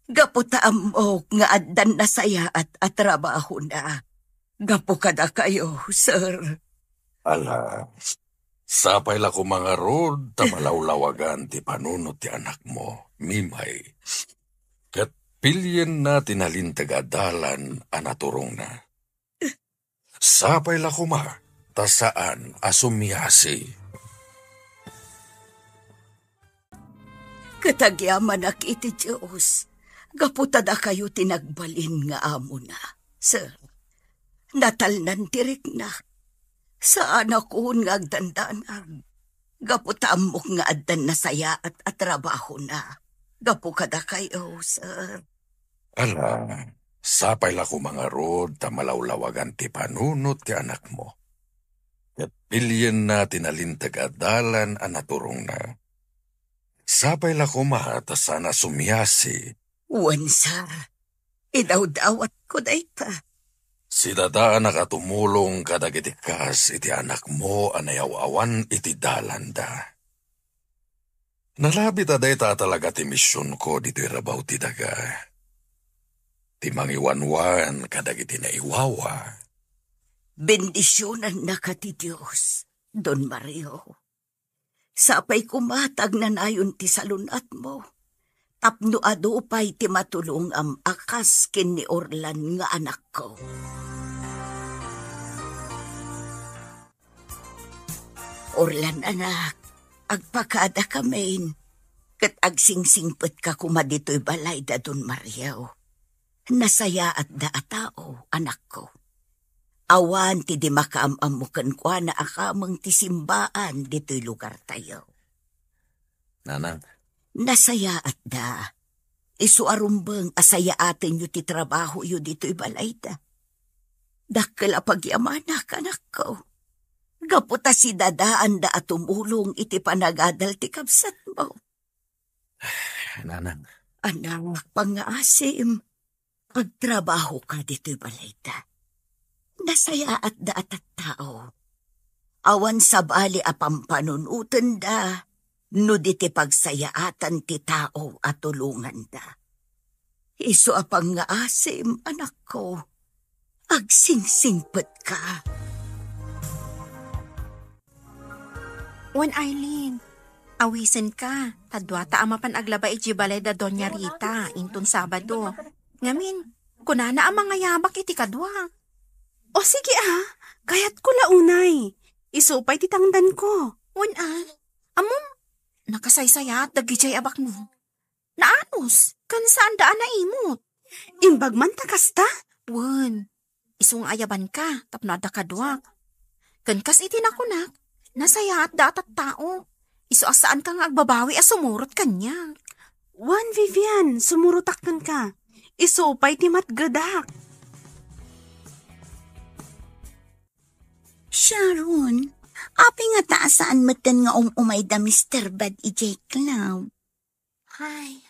Gapu ta ammok nga addan nasayaat a trabahona. Gapu kadakayo, sir. Ala, sapay la koma ngarud ta malawlawagan ti panunot ti anakmo, Mimay. Ket Pilienna ti nalinteg a dalan a naturongna. Sapay la koma ta saan a sumiasi. Ket agyamanak iti Dios, gapu ta dakayo ti nagbalin nga amona. Sir, natalnan ti riknak. Saanakon nga agdandanag, gapu ta ammok nga addan nasayaat a trabahona gapu kadakayo, sir. Ala, sapay la koma ngarud ta malawlawagan ti panunot ti anakmo. Ket pilienna ti nalinteg a dalan a naturongna. Sapay la koma ta saan a sumiasi. Wen, sir. Idawdawatko dayta. Sidadaanak a tumulong kadagiti kas iti anakmo a nayaw-awan iti dalanda. Nalabi ta dayta a talaga ti misionko ditoy rabaw ti daga. Ti mangiwanwan kadagiti naiwawa. Bendisionannaka ti Dios, Don Mario. Sapay koma ta agnanayon ti salun-atmo, tapno adu pay ti matulongam a kas ken ni Orlan nga anakko. Orlan, anak, agpakadakamin, ket agsingsingpetka koma ditoy balay da Don Mario. Nasayaatda a tao, anakko. Awan ti di makaam-ammo kenkuana a kameng ti simbaan ditoy lugartayo. Nanang. Nasayaatda. Isu a rumbeng a sayaatenyo ti trabahoyo ditoy balayda. Dakkel a pagyamanak, anakko. Gapu ta sidadaanda a tumulong iti panagadal ti kabsatmo. Nanang. Anak, pangngaasim, agtrabahoka ditoy balayda. Nasayaatda a tattao. Awan sabali a pampanunotenda no di ti pagsayaatan ti tao a tulonganda. Isu a pangngaasim, anakko, agsingsingpetka. Wen, Eileen, awisenka, ta duata a mapan aglaba idiay balay da Doña Rita inton Sabado. Ngamin, kunana a mangayabak iti kadua. O sige a, kayatko la unay. Isu pay ti tangdanko. Wen a, ammom, nakasaysayaat dagidiay a baknang. Naanus, ken saanda a naimut. Imbag man ta kasta? Wen, isu nga ayabanka tapno adda kaduak. Ken kas iti nakunak, nasayaatda a tattao. Isu a saanka nga agbabawi a sumurot kaniak. Wen, Vivian, sumurotak kenka. Isu pay ti matgedak. Sharon, apay ngata a saan metten nga um-umay da Mister Bad idiay club? Ay,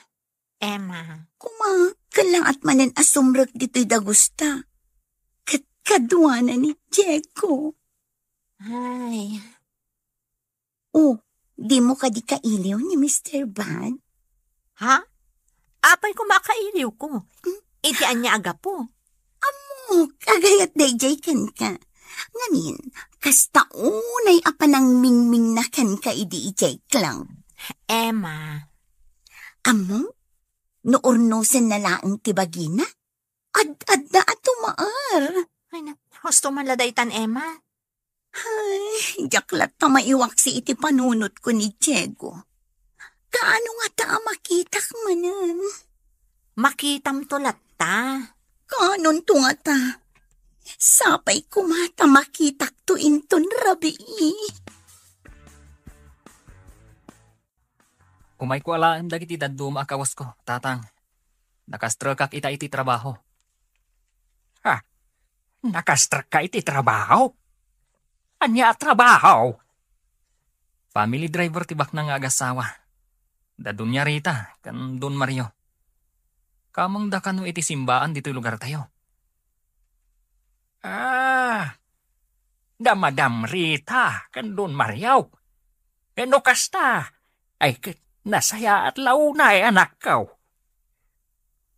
Emma. Koma, ket laat manen a sumrek ditoy dagusta. Ket kaduana ni Diego. Ay. Oh, dimo kadi kailiw ni Mister Bad? Ha? Apay koma a kailiwko? Hmm? Iti ania a gapu? Ammok, agayat daydiay kenka. Ngamin, kasta unay a panangmingmingna kenka idi idiay club. Emma. Ammom, no urnosenna laeng ti bagina, ad-adda a tumaer. Ay, na, husto man la daytan, Emma. Ay, diak latta maiwaksi iti panunotko ni Diego. Kaano ngata a makitak manen? Makitamto latta. Kaanonto ngata? Sapay koma ta makitakto inton rabii. Umayko alaen dagiti dadduma a kawasko, Tatang. Nakastrekak ita iti trabaho. Ha? Nakastrekka iti trabaho? Ania a trabaho? Family driver ti baknang nga agasawa. Da Doña Rita ken Don Mario. Kamengda kano iti simbaan ditoy lugartayo. Ah, da Madam Rita ken Don Mario. Ken no kasta, ay ket nasayaat la unay, anakko.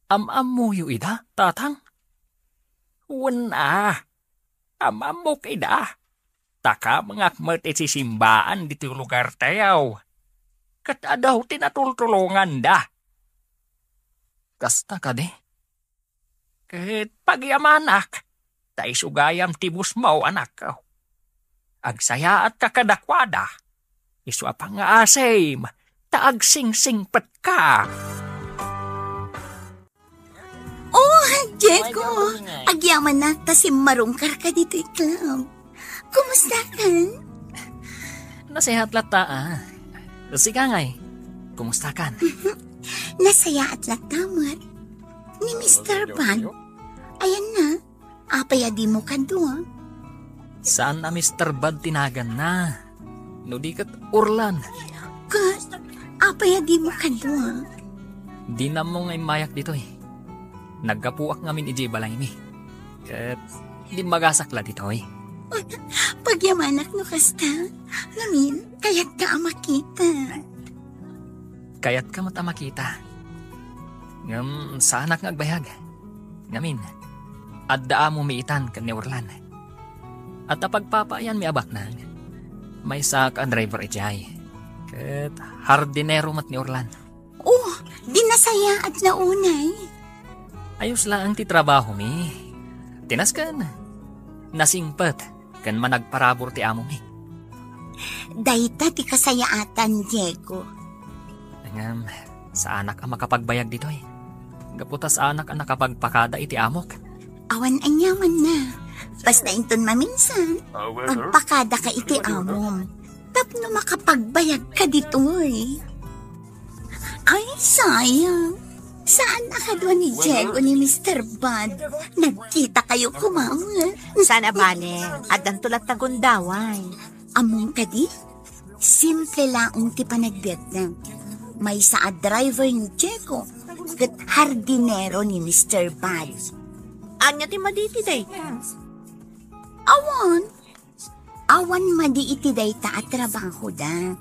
Am-ammoyo ida, Tatang? Wen a, am-ammok ida. Ta kamengak met iti simbaan ditoy lugartayo. Ket adu ti natultulonganda. Kasta kadi? Ket pagyamanak, ta isu gayam ti busmo, anakko. Agsayaatka kadakuada, isu a pangngaasim, ta agsingsingpetka. Oh, Diego! Agyamanak ta simmarungkarka ditoy club. Kumustakan? Nasayaat latta, ah. Sika ngay, kumustakan? Nasayaat latta met. Ni Mister Bad. Ayan na, apay a dimo kadua? Saan a Mister Bad ti naganna. No di ket Orlan. Ket, apay a dimo kadua? Dinammo nga immayak ditoy. Naggapuak ngamin idiay balaymi. Ket, dimmagasak la ditoy. Pagyamanak no kasta. Ngamin, kayatka a makita. Kayatka met a makita. Ngem, saanak nga agbayag. Ngamin, adda amomi itan ken ni Orlan. Adda pagpapaayanmi a baknang. Maysaak a driver idiay. Ket hardinero met ni Orlan. Oh, di nasayaat la unay. Ayos laeng ti trabahomi. Tinasken. Nasingpet ken managparabur ti amomi. Dayta ti kasayaatan, Diego. Ngem, saanak a makapagbayag ditoy. Gapu ta saanak a nakapagpakada iti amok. Awan aniamanna. Basta inton maminsan, agpakadaka iti amom. Tapno makapagbayagka ditoy. Ay, sayang. Saan a kadua ni Diego ni Mister Bad? Nagkitakayo koma met. Saan a bale, addanto latta gundaway. Ammom kadi? Simple laeng ti panagbiagna. Maysa a driver ni Diego, ket hardinero ni Mister Bad. Ania ti madi iti dayta? Awan. Awan madi iti dayta a trabahoda.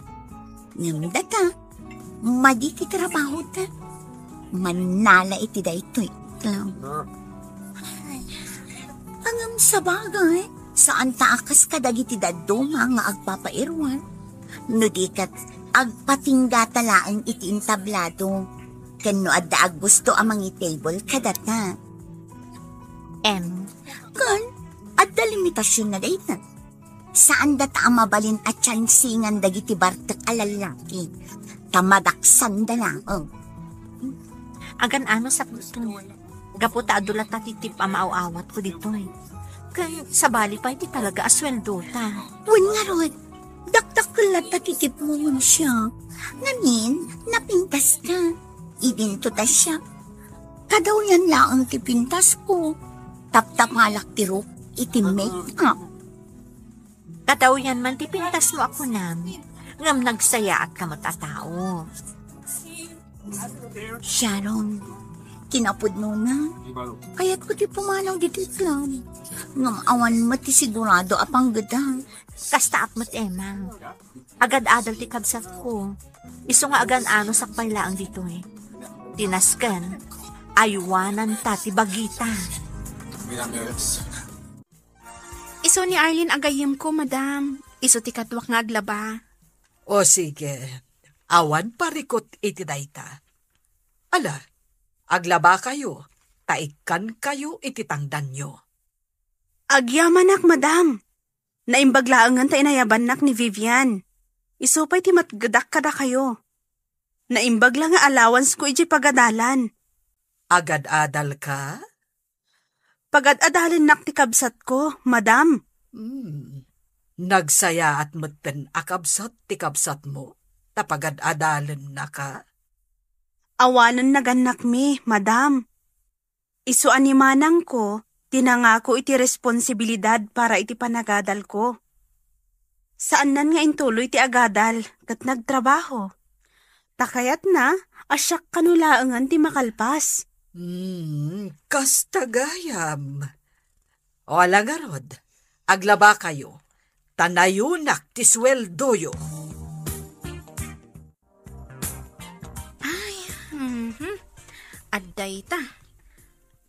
Ngem data, madi ti trabahoda. Mannala iti daytoy club. Ay, ngem sabagay, saanta a kas kadagiti dadduma nga agpapairuan. No di ket, agpatinggata laeng iti entablado. Ken no adda aggusto a mangi-table kadata. Em, ken, adda limitasionna dayta. Saandata a mabalin a tiyansingan dagiti bartek a lallaki, ta madaksanda laeng. Agan-anosak ditoy. Gapu ta adu latta ti tip a maaw-awatko ditoy. Ken sabali pay ti talaga a sueldota. Wen ngarud, dakdakkel latta ti tipmo ngem siak. Ngamin, napintaska. Idinto ta siak. Kadawyan laeng ti pintasko. Taptapalak ti ruk iti make-up. Kadawyan man ti pintasmo a kunam, ngem nagsayaatka met a tao. Sharon, kinapudnona, kayatko ti pumanaw ditoy club. Ngem awan met ti sigurado a panggeda. Kastaak met, Emma. Agad-adal ti kabsatko. Isu nga agan-anosak pay laeng ditoy. Tinasken, aywananta ti bagita. Isu ni Arlene a gayyemko, madam. Isu ti kaduak nga aglaba. O sige, awan parikut iti dayta. Ala, aglabakayo, ta ikkankayo iti tangdanyo. Agyamanak, madam. Naimbag laengen ta inayabannak ni Vivian. Isu pay ti matgedak kadakayo. Naimbag la nga allowancesko idiay pagadalan. Agad-adalka? Pagad-adalennak ti kabsatko, madam. Hmm. Nagsayaat metten a kabsat ti kabsatmo, ta pagad-adalennaka? Awanen nagannakmi, madam. Isu a ni manangko ti nangako iti responsibilidad para iti panagadalko. Saannan nga intuloy ti agadal ket nagtrabaho. Ta kayatna a siak kano laengen ti makalpas. Hmm, kasta gayam. O ala ngarud, aglabakayo, ta nayonak ti sueldoyo. Ay, mhm. Adda ita.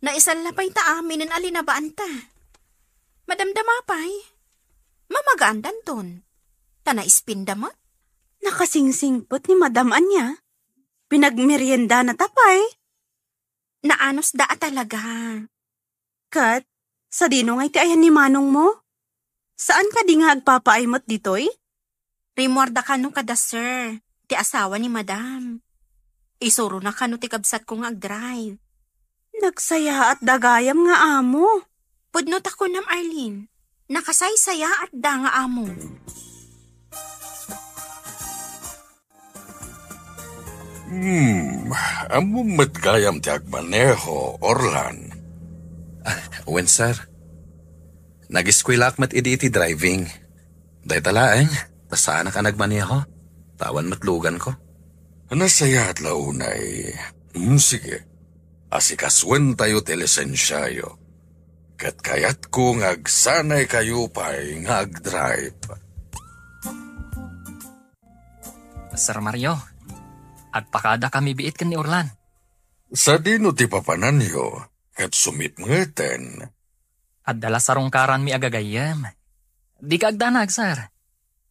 Naisalla pay ta aminen a linabaanta. Madamdama pay. Mamagaan danton. Ta naispinda met. Nakasingsingpet ni Madam ania? Pinagmeriendana ta pay? Naanusda a talaga. Ket, sadino nga iti ayan ni manongmo? Saan kadi nga agpapaay met ditoy? Rimmuarda kano kada sir, ti asawa ni madam. Isurona kano ti kabsatko nga agdrive. Nagsayaatda gayam nga amo. Pudno ta kunam, Arlene. Nakasaysayaatda nga amo. Hmm, ammom met gayam ti agmaneho, Orlan? Ah, wen, sir. Nag-eskuelaak met idi iti driving. Dayta laeng, ta saanak a nagmaneho. Awan met luganko. Nasayaat la unay. Hmm, sige. Asikasuentayo ti lisensiayo. Ket kayatko nga agsanaykayo pay nga agdrive. Sir Mario, agpakadakami biit ken ni Orlan. Sadino ti papananyo? Ket sumipngeten. Adda la sarungkaranmi a gagayyem. Dika agdanag, sir.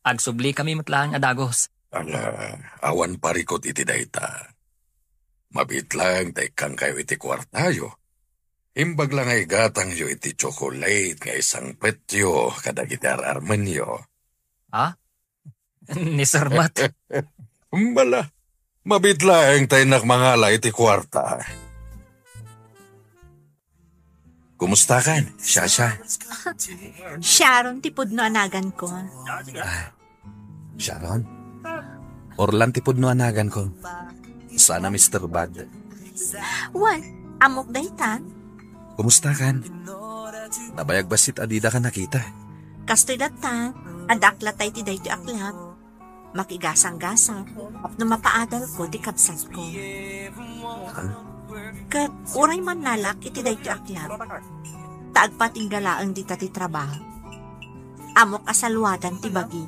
Agsublikami met laeng a dagus. Ala, awan parikut iti dayta. Mabiit laeng ta ikkankayo iti kuartayo. Imbag la nga igatangyo iti tsokolate nga isangpetyo kadagiti ar-armenyo. Ha? Ni Sir Mat. Bala, mabiit laeng ta innak mangala iti kuarta. Kumustakan, Shasha? Sharon ti pudno a naganko. Ah, Sharon? Orlan ti pudno a naganko. Sana, Mister Bad. Wen, ammok daytan. Kumustakan? Nabayag bassit a didaka nakita. Kastoy latta, adda ak latta iti daytoy a club. Makigasanggasang, tapno mapaadalko ti kabsatko. Ah? Ket uray mannalak iti daytoy a club, ta agpatingga laeng dita ti trabaho. Ammok a saluadan ti bagi.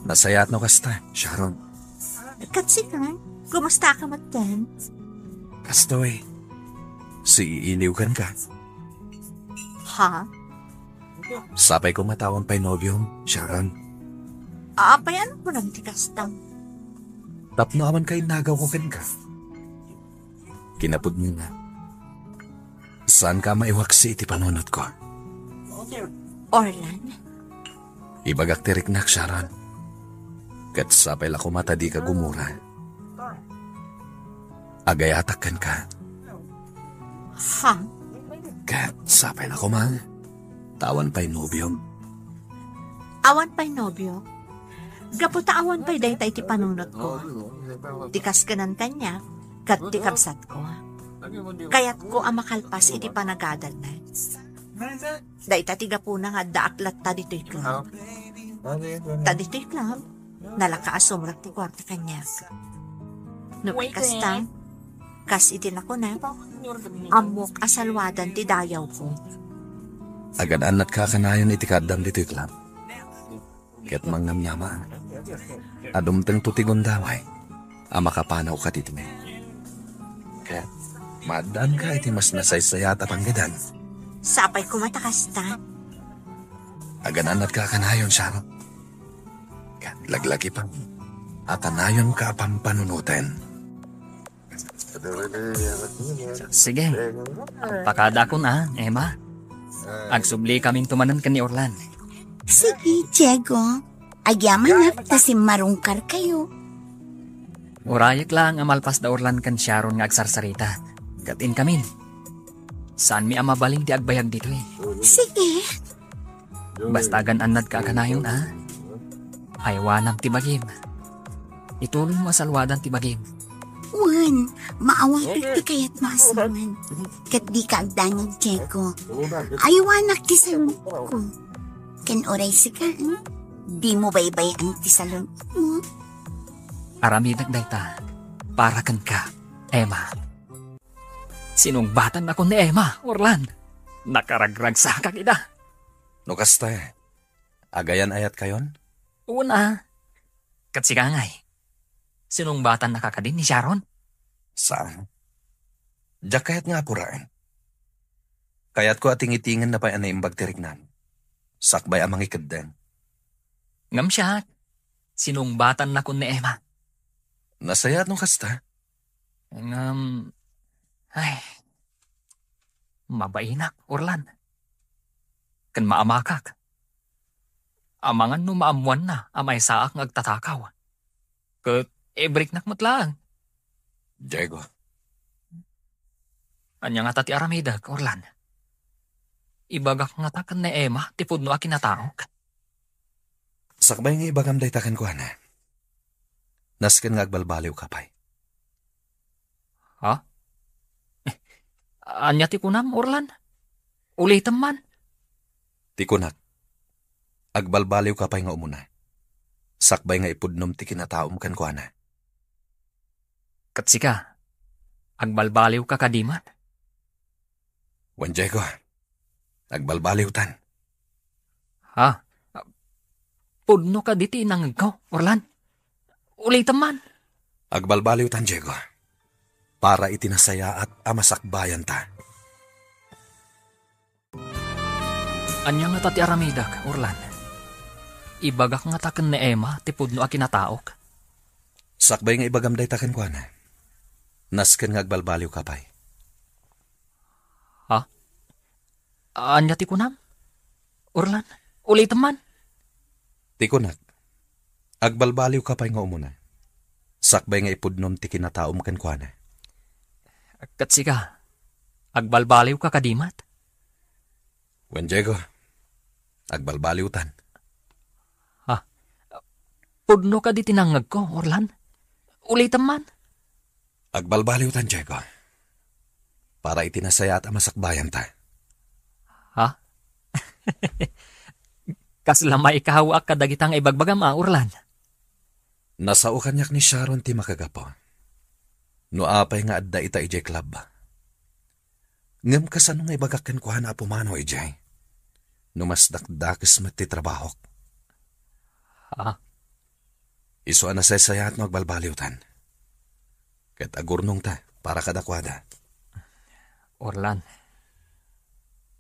Nasayaat no kasta, Sharon. Ket sika, kumusta ka met ken? Kastoy, siiiliw kenka. Ha? Sapay koma ta awan pay nobiom, Sharon. Apay, ano kunam ti kasta? Tapno awan kainnagawko kenka. Kinapudnona, saanka a maiwaksi iti panunotko. Orlan? Ibagak ti riknak, Sharon. Ket sapay la koma ta dika gumura. Agayatak kenka. Ha? Ket sapay la koma ta awan pay nobiom. Awan pay nobio? Gapu ta awan pay dayta iti panunotko. Ti kaskenan kaniak, ket ti kabsatko. Kayatko a makalpas iti panagadalna. Dayta ti gapuna nga addaak latta ditoy club. Ta ditoy club, nalaka a sumrek ti kuarta kaniak. No kasta, kas iti nakunak, ammok a saluadan ti dayawko. Agan-annatka a kanayon iti kaaddam ditoy club. Ket mangnamnama, a dumtengto ti gundaway a makapanawka ditoy. Ket maaddaanka iti mas nasaysayaat a panggedan. Sapay koma ta kasta. Agan-annatka a kanayon, Sharon. Ket laglagipan a kanayonka a pampanunoten. Sige. Agpakadakon a, Emma. Agsubli kaminto manen ken ni Orlan. Sige, Diego. Agyamanak ta simmarungkarkayo. Urayek laeng a malpas da Orlan ken Sharon nga agsarsarita. Ket inkamin. Saanmi a mabalin ti agbayag ditoy. Sige. Basta agan-annadka a kanayon, a? Aywanam ti bagim. Itulongmo a saluadan ti bagim. Wen, maawatek ti kayatmo a sawen. Ket dika agdanag, Diego. Aywanak ti salunetko. Ken uray sika, eh? Dimo baybay-an ti salunetmo. Aramidek dayta para kenka, Emma. Sinungbatannakon ni Emma, Orlan. Nakaragragsakak ida. No kasta, agayan-ayatkayon? Una, ket sika ngay, sinungbatannaka kadi ni Sharon? Saan? Diak kayat nga apuraen. Kayatko a tingitingenna pay a naimbag ti riknan. Sakbay a mangikeddeng. Ngem siak, sinungbatannakon ni Emma. Nasayaat no kasta? Ngem, Ay, mabainak, Orlan. Ken maamakak. Amangan no maammoanna a maysaak nga agtatakaw. Ket ibriknak met laeng. Diego. Ania ngata ti aramidek, Orlan? Ibagak ngata ken ni Emma ti pudno a kinataok? Sakbay nga ibagam dayta kenkuana, nasken nga agbalbaliwka pay. Ha? Ania ti kunam, Orlan? Ulitem man. Ti kunak, agbalbaliwka pay nga umuna, sakbay nga ipudnom ti kinataom kenkuana. Ket sika, agbalbaliwka kadi met? Wen, Diego, agbalbaliwtan. Ha? Pudno kadi ti inangegko, Orlan? Ulitem man. Agbalbaliwtan, Diego, para iti nasayaat a masakbayanta. Ania ngata ti aramidek, Orlan? Ibagak ngata ken ni Emma ti pudno a kinataok? Sakbay nga ibagam dayta kenkuana, nasken nga agbalbaliwka pay. Ha? Ania ti kunam? Orlan, ulitem man. Ti kunak, agbalbaliwka pay nga umuna, sakbay nga ipudnom ti kinataom kenkuana. Ket sika, agbalbaliwka kadi met? Wen, Diego, agbalbaliwtan. Ha? Pudno kadi ti nangngegko, Orlan? Ulitem man. Agbalbaliwtan, Diego, para iti nasayaat a masakbayanta. Ha? Kasla maikawaak kadagita nga ibagbagam a, Orlan? Nasao kaniak ni Sharon ti makagapu. No apay nga adda ita idiay club. Ngem kasano nga ibagak kenkuana a pumanaw idiay no mas dakdakes met ti trabahok? Ha? Isu a nasaysayaat no agbalbaliwtan. Ket agurnongta para kadakuada. Orlan.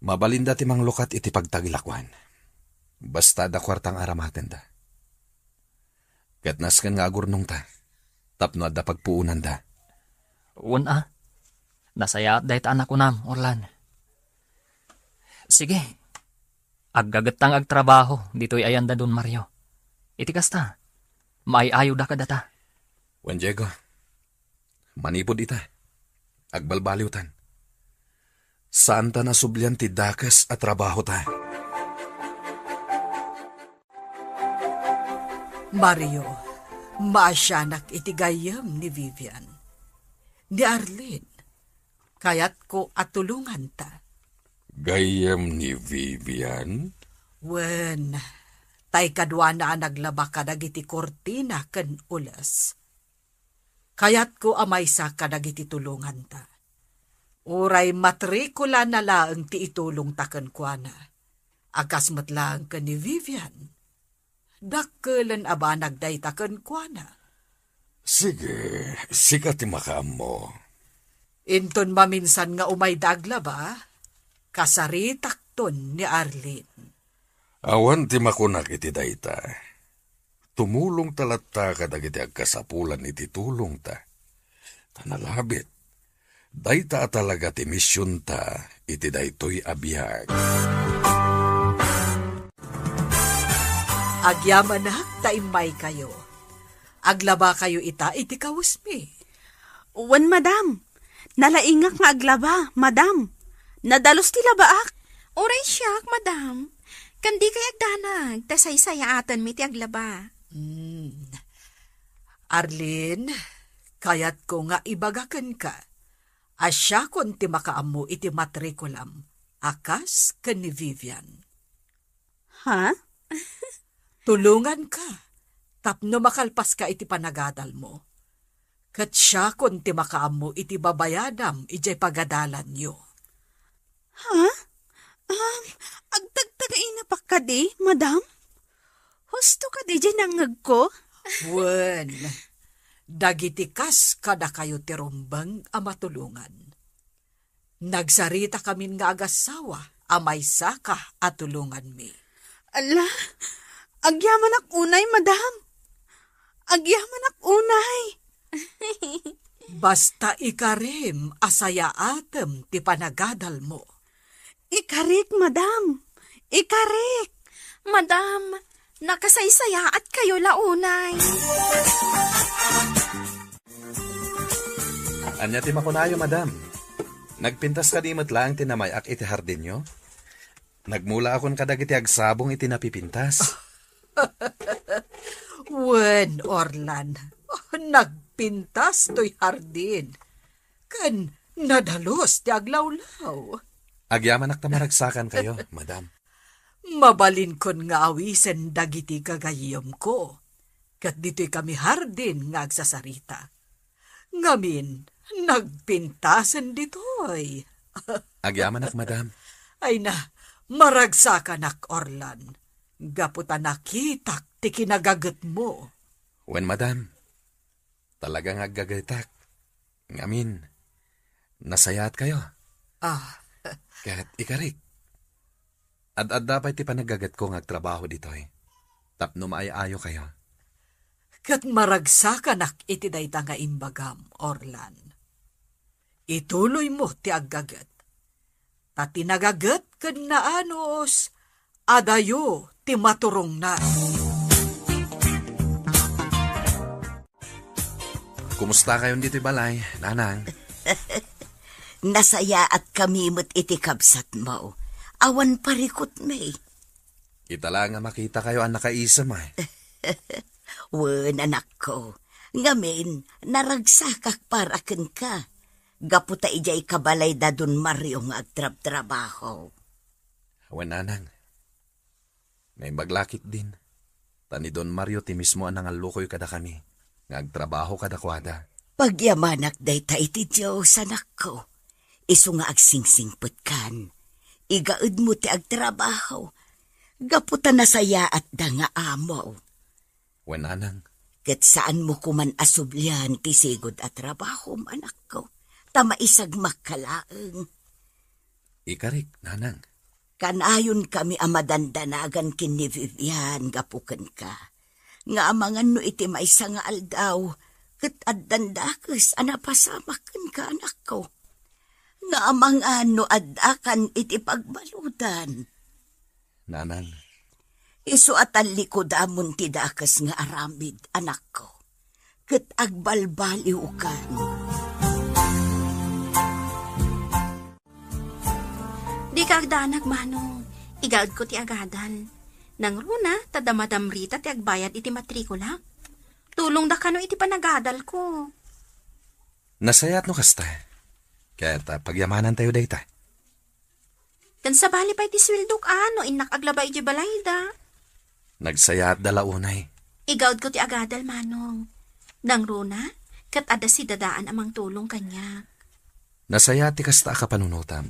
Mabalinda ti manglukat iti pagtagilakuan. Basta adda kuarta nga aramatenda. Ket nasken nga agurnongta tapno adda pagpuonanda. Wen a, nasayaat dayta a nakunam, Orlan. Sige, aggagetta nga agtrabaho ditoy ayan da Don Mario. Iti kasta, maay-ayoda kadata. Wen, Diego, manipud ita, agbalbaliwtan. Saanta nasublian ti dakes a trabahota. Mario, maasianak iti gayyem ni Vivian. Ni Arlene, kayatko a tulonganta. Gayyem ni Vivian? Wen, tay kaduana a naglaba kadagiti kurtina ken ules. Kayatko a maysa kadagiti tulonganta. Uray matrikulana laeng ti itulongta kenkuana, a kas met laeng ken ni Vivian. Dakkelen a banag dayta kenkuana. Sige, sika ti makaammo. Inton maminsan nga umayda aglaba, kasaritakton ni Arlene. Awan ti makunak iti dayta. Tumulongta latta kadagiti agkasapulan iti tulongta. Ta nalabit, dayta a talaga ti misionta iti daytoy a biag. Agyamanak ta immaykayo. Aglabakayo ita iti kawesmi. Wen, madam. Nalaingak nga aglaba, madam. Nadalus ti labaak. Uray siak, madam. Ken dikay agdanag, ta saysayaatenmi ti aglaba. Hmm. Arlene, kayatko nga ibaga kenka a siakon ti makaammo iti matrikulam a kas ken ni Vivian. Ha? Tulonganka tapno makalpaska iti panagadalmo. Ket siakon ti makaammo iti babayadam idiay pagadalanyo. Ha? Um, agtagtagainapak kadi, madam? Husto kadi diay nangngegko? Wen, dagiti kas kadakayo ti rumbeng a matulongan. Nagsaritakamin nga agassawa a maysaka a tulonganmi. Ala, agyamanak unay, madam. Agyamanak unay. Basta ikarim a sayaatem ti panagadalmo. Ikarik, madam. Ikarik. Madam, nakasaysayaat kayo la unay. Ania ti makunayo, madam? Nagpintas kadi met laeng ti namay-ak iti hardinyo? Nagmulaakon kadagiti agsabong iti napipintas. Wen, Orlan, nagpintas toy hardin. Ken nadalus ti aglawlaw. Agyamanak ta maragsakankayo, madam. Mabalinkon nga awisen dagiti gagayyemko, ket ditoy kami hardin nga agsasarita. Ngamin, nagpintasen ditoy. Agyamanak, madam. Ay na, maragsakanak, Orlan. Gapu ta nakitak ti kinagagetmo. Wen, madam. Talaga nga aggagetak. Ngamin, nasayaatkayo. Ah. Ket ikarik, ad-adda pay ti panaggagetko nga agtrabaho ditoy tapno maay-ayokayo. Ket maragsakanak iti dayta nga imbagam, Orlan. Ituloymo ti aggaget. Ta ti nagaget ken naanus, adayo ti maturongna. Kumusta kayon ditoy balay, nanang? Nasayaat kami met iti kabsatmo. Awan parikutmi. Ita la nga makitakayo a nakaisem, ay. Wen, anakko. Ngamin, naragsakak para kenka. Gapu ta idiay kabalay da Don Mario nga agtrabtrabaho. Wen, nanang. Naimbag la ketdin. Ta ni Don Mario ti mismo a nangallukoy kadakami nga agtrabaho kadakuada. Pagyamanak dayta iti Dios, anakko. Isu nga agsingsingpetkan. Igaedmo ti agtrabaho. Gapu ta nasayaatda nga amo. Wen, nanang. Ket saanmo koman a sublian ti sigud a trabahom, anakko. Ta maisagmakka laeng. Ikarik, nanang. Kanayonkami a madandanagan ken ni Vivian gapu kenka. Nga amangan no iti maysa nga aldaw, ket addan dakes a napasamak kenka, anakko. Nga amangan no addakan iti pagbaludan. Nanang. Isu a tallikudamon ti dakes nga aramid, anakko. Ket agbalbaliwkan. Dika agdanag, Manong. Igaedko ti agadal. Nangruna, ta da Madam Rita ti agbayad iti matrikulak. Tulongda kano iti panagadalko. Nasayaat no kasta. Ket, ah, pagyamanantayo dayta. Ken sabali pay ti sueldok a no innak aglaba idiay balayda. Nagsayaatda la unay. Igaudko ti agadal, Manong. Nangruna, ket adda sidadaan a mangtulong kaniak. Nasayaat ti kasta a kapanunotam.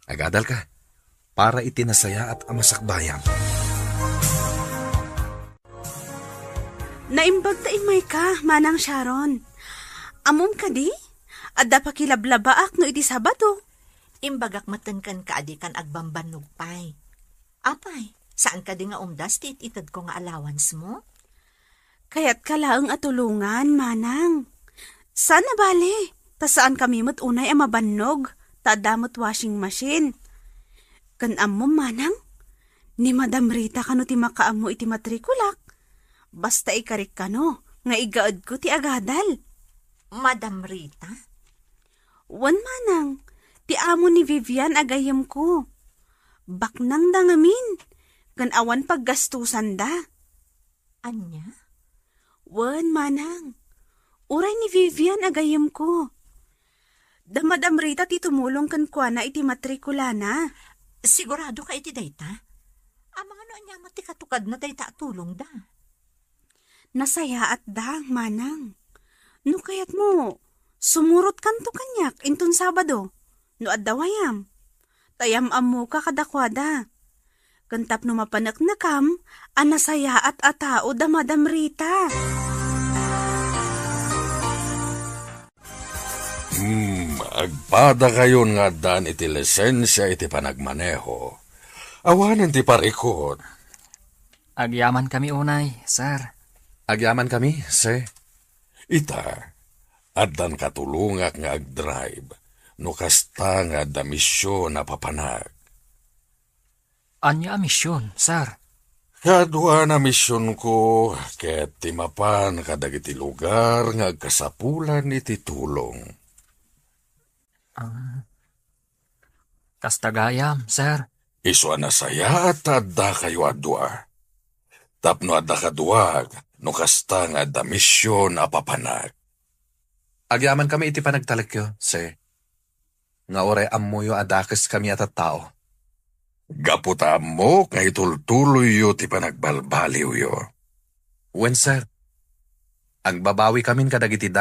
Agadalka para iti nasayaat a masakbayam. Naimbag ta immayka, Manang Sharon. Ammom kadi? Adda pakilablabaak no iti Sabado. Imbagak metten kenka a dikan agbambannog pay. Apay, saan kadi nga umdas ti it-itedko nga allowance mo? Kayatka laeng a tulongan, Manang. Saan a bale, ta saankami met unay a mabannog, ta adda met washing machine. Ken ammom, Manang, ni Madam Rita kano ti makaammo iti matrikulak. Basta ikarik kano nga igaedko ti agadal. Madam Rita? Wen, Manang, ti amo ni Vivian a gayyemko. Baknangda ngamin, ken awan paggastusanda. Ania? Wen, Manang. Uray ni Vivian a gayyemko. Da Madam Rita ti tumulong kenkuana iti matrikulana. Sigurado ka iti dayta? Amangan no ania met ti katukadna dayta a tulongda. Nasayaatda, Manang. No kayatmo, sumurotkanto kaniak inton Sabado, no adda wayam. Ta yam-ammoka kadakuada. Ken tapno mapaneknekam a nasayaat a tao da Madam Rita. Hmm, agpadakayon nga addaan iti lisensia iti panagmaneho. Awanen ti parikut. Agyamankami unay, sir. Agyamankami, sir. Ita, Addan katulongak nga agdrive, no kasta nga adda mision a papanak. Ania a mision, sir? Kaduan a misionko ket ti mapan kadagiti lugar nga agkasapulan iti tulong. Ah, kasta gayam, sir. Isu a nasayaat ta addakayo a dua. Tapno adda kaduak, no kasta nga adda mision a papanak. Agyamankami iti panagtalekyo, sir. Nga uray ammoyo a dakeskami a tattao. Gapu ta ammok nga itultuloyyo ti panagbalbaliwyo. Wen, sir. Agbabawikamin kadagiti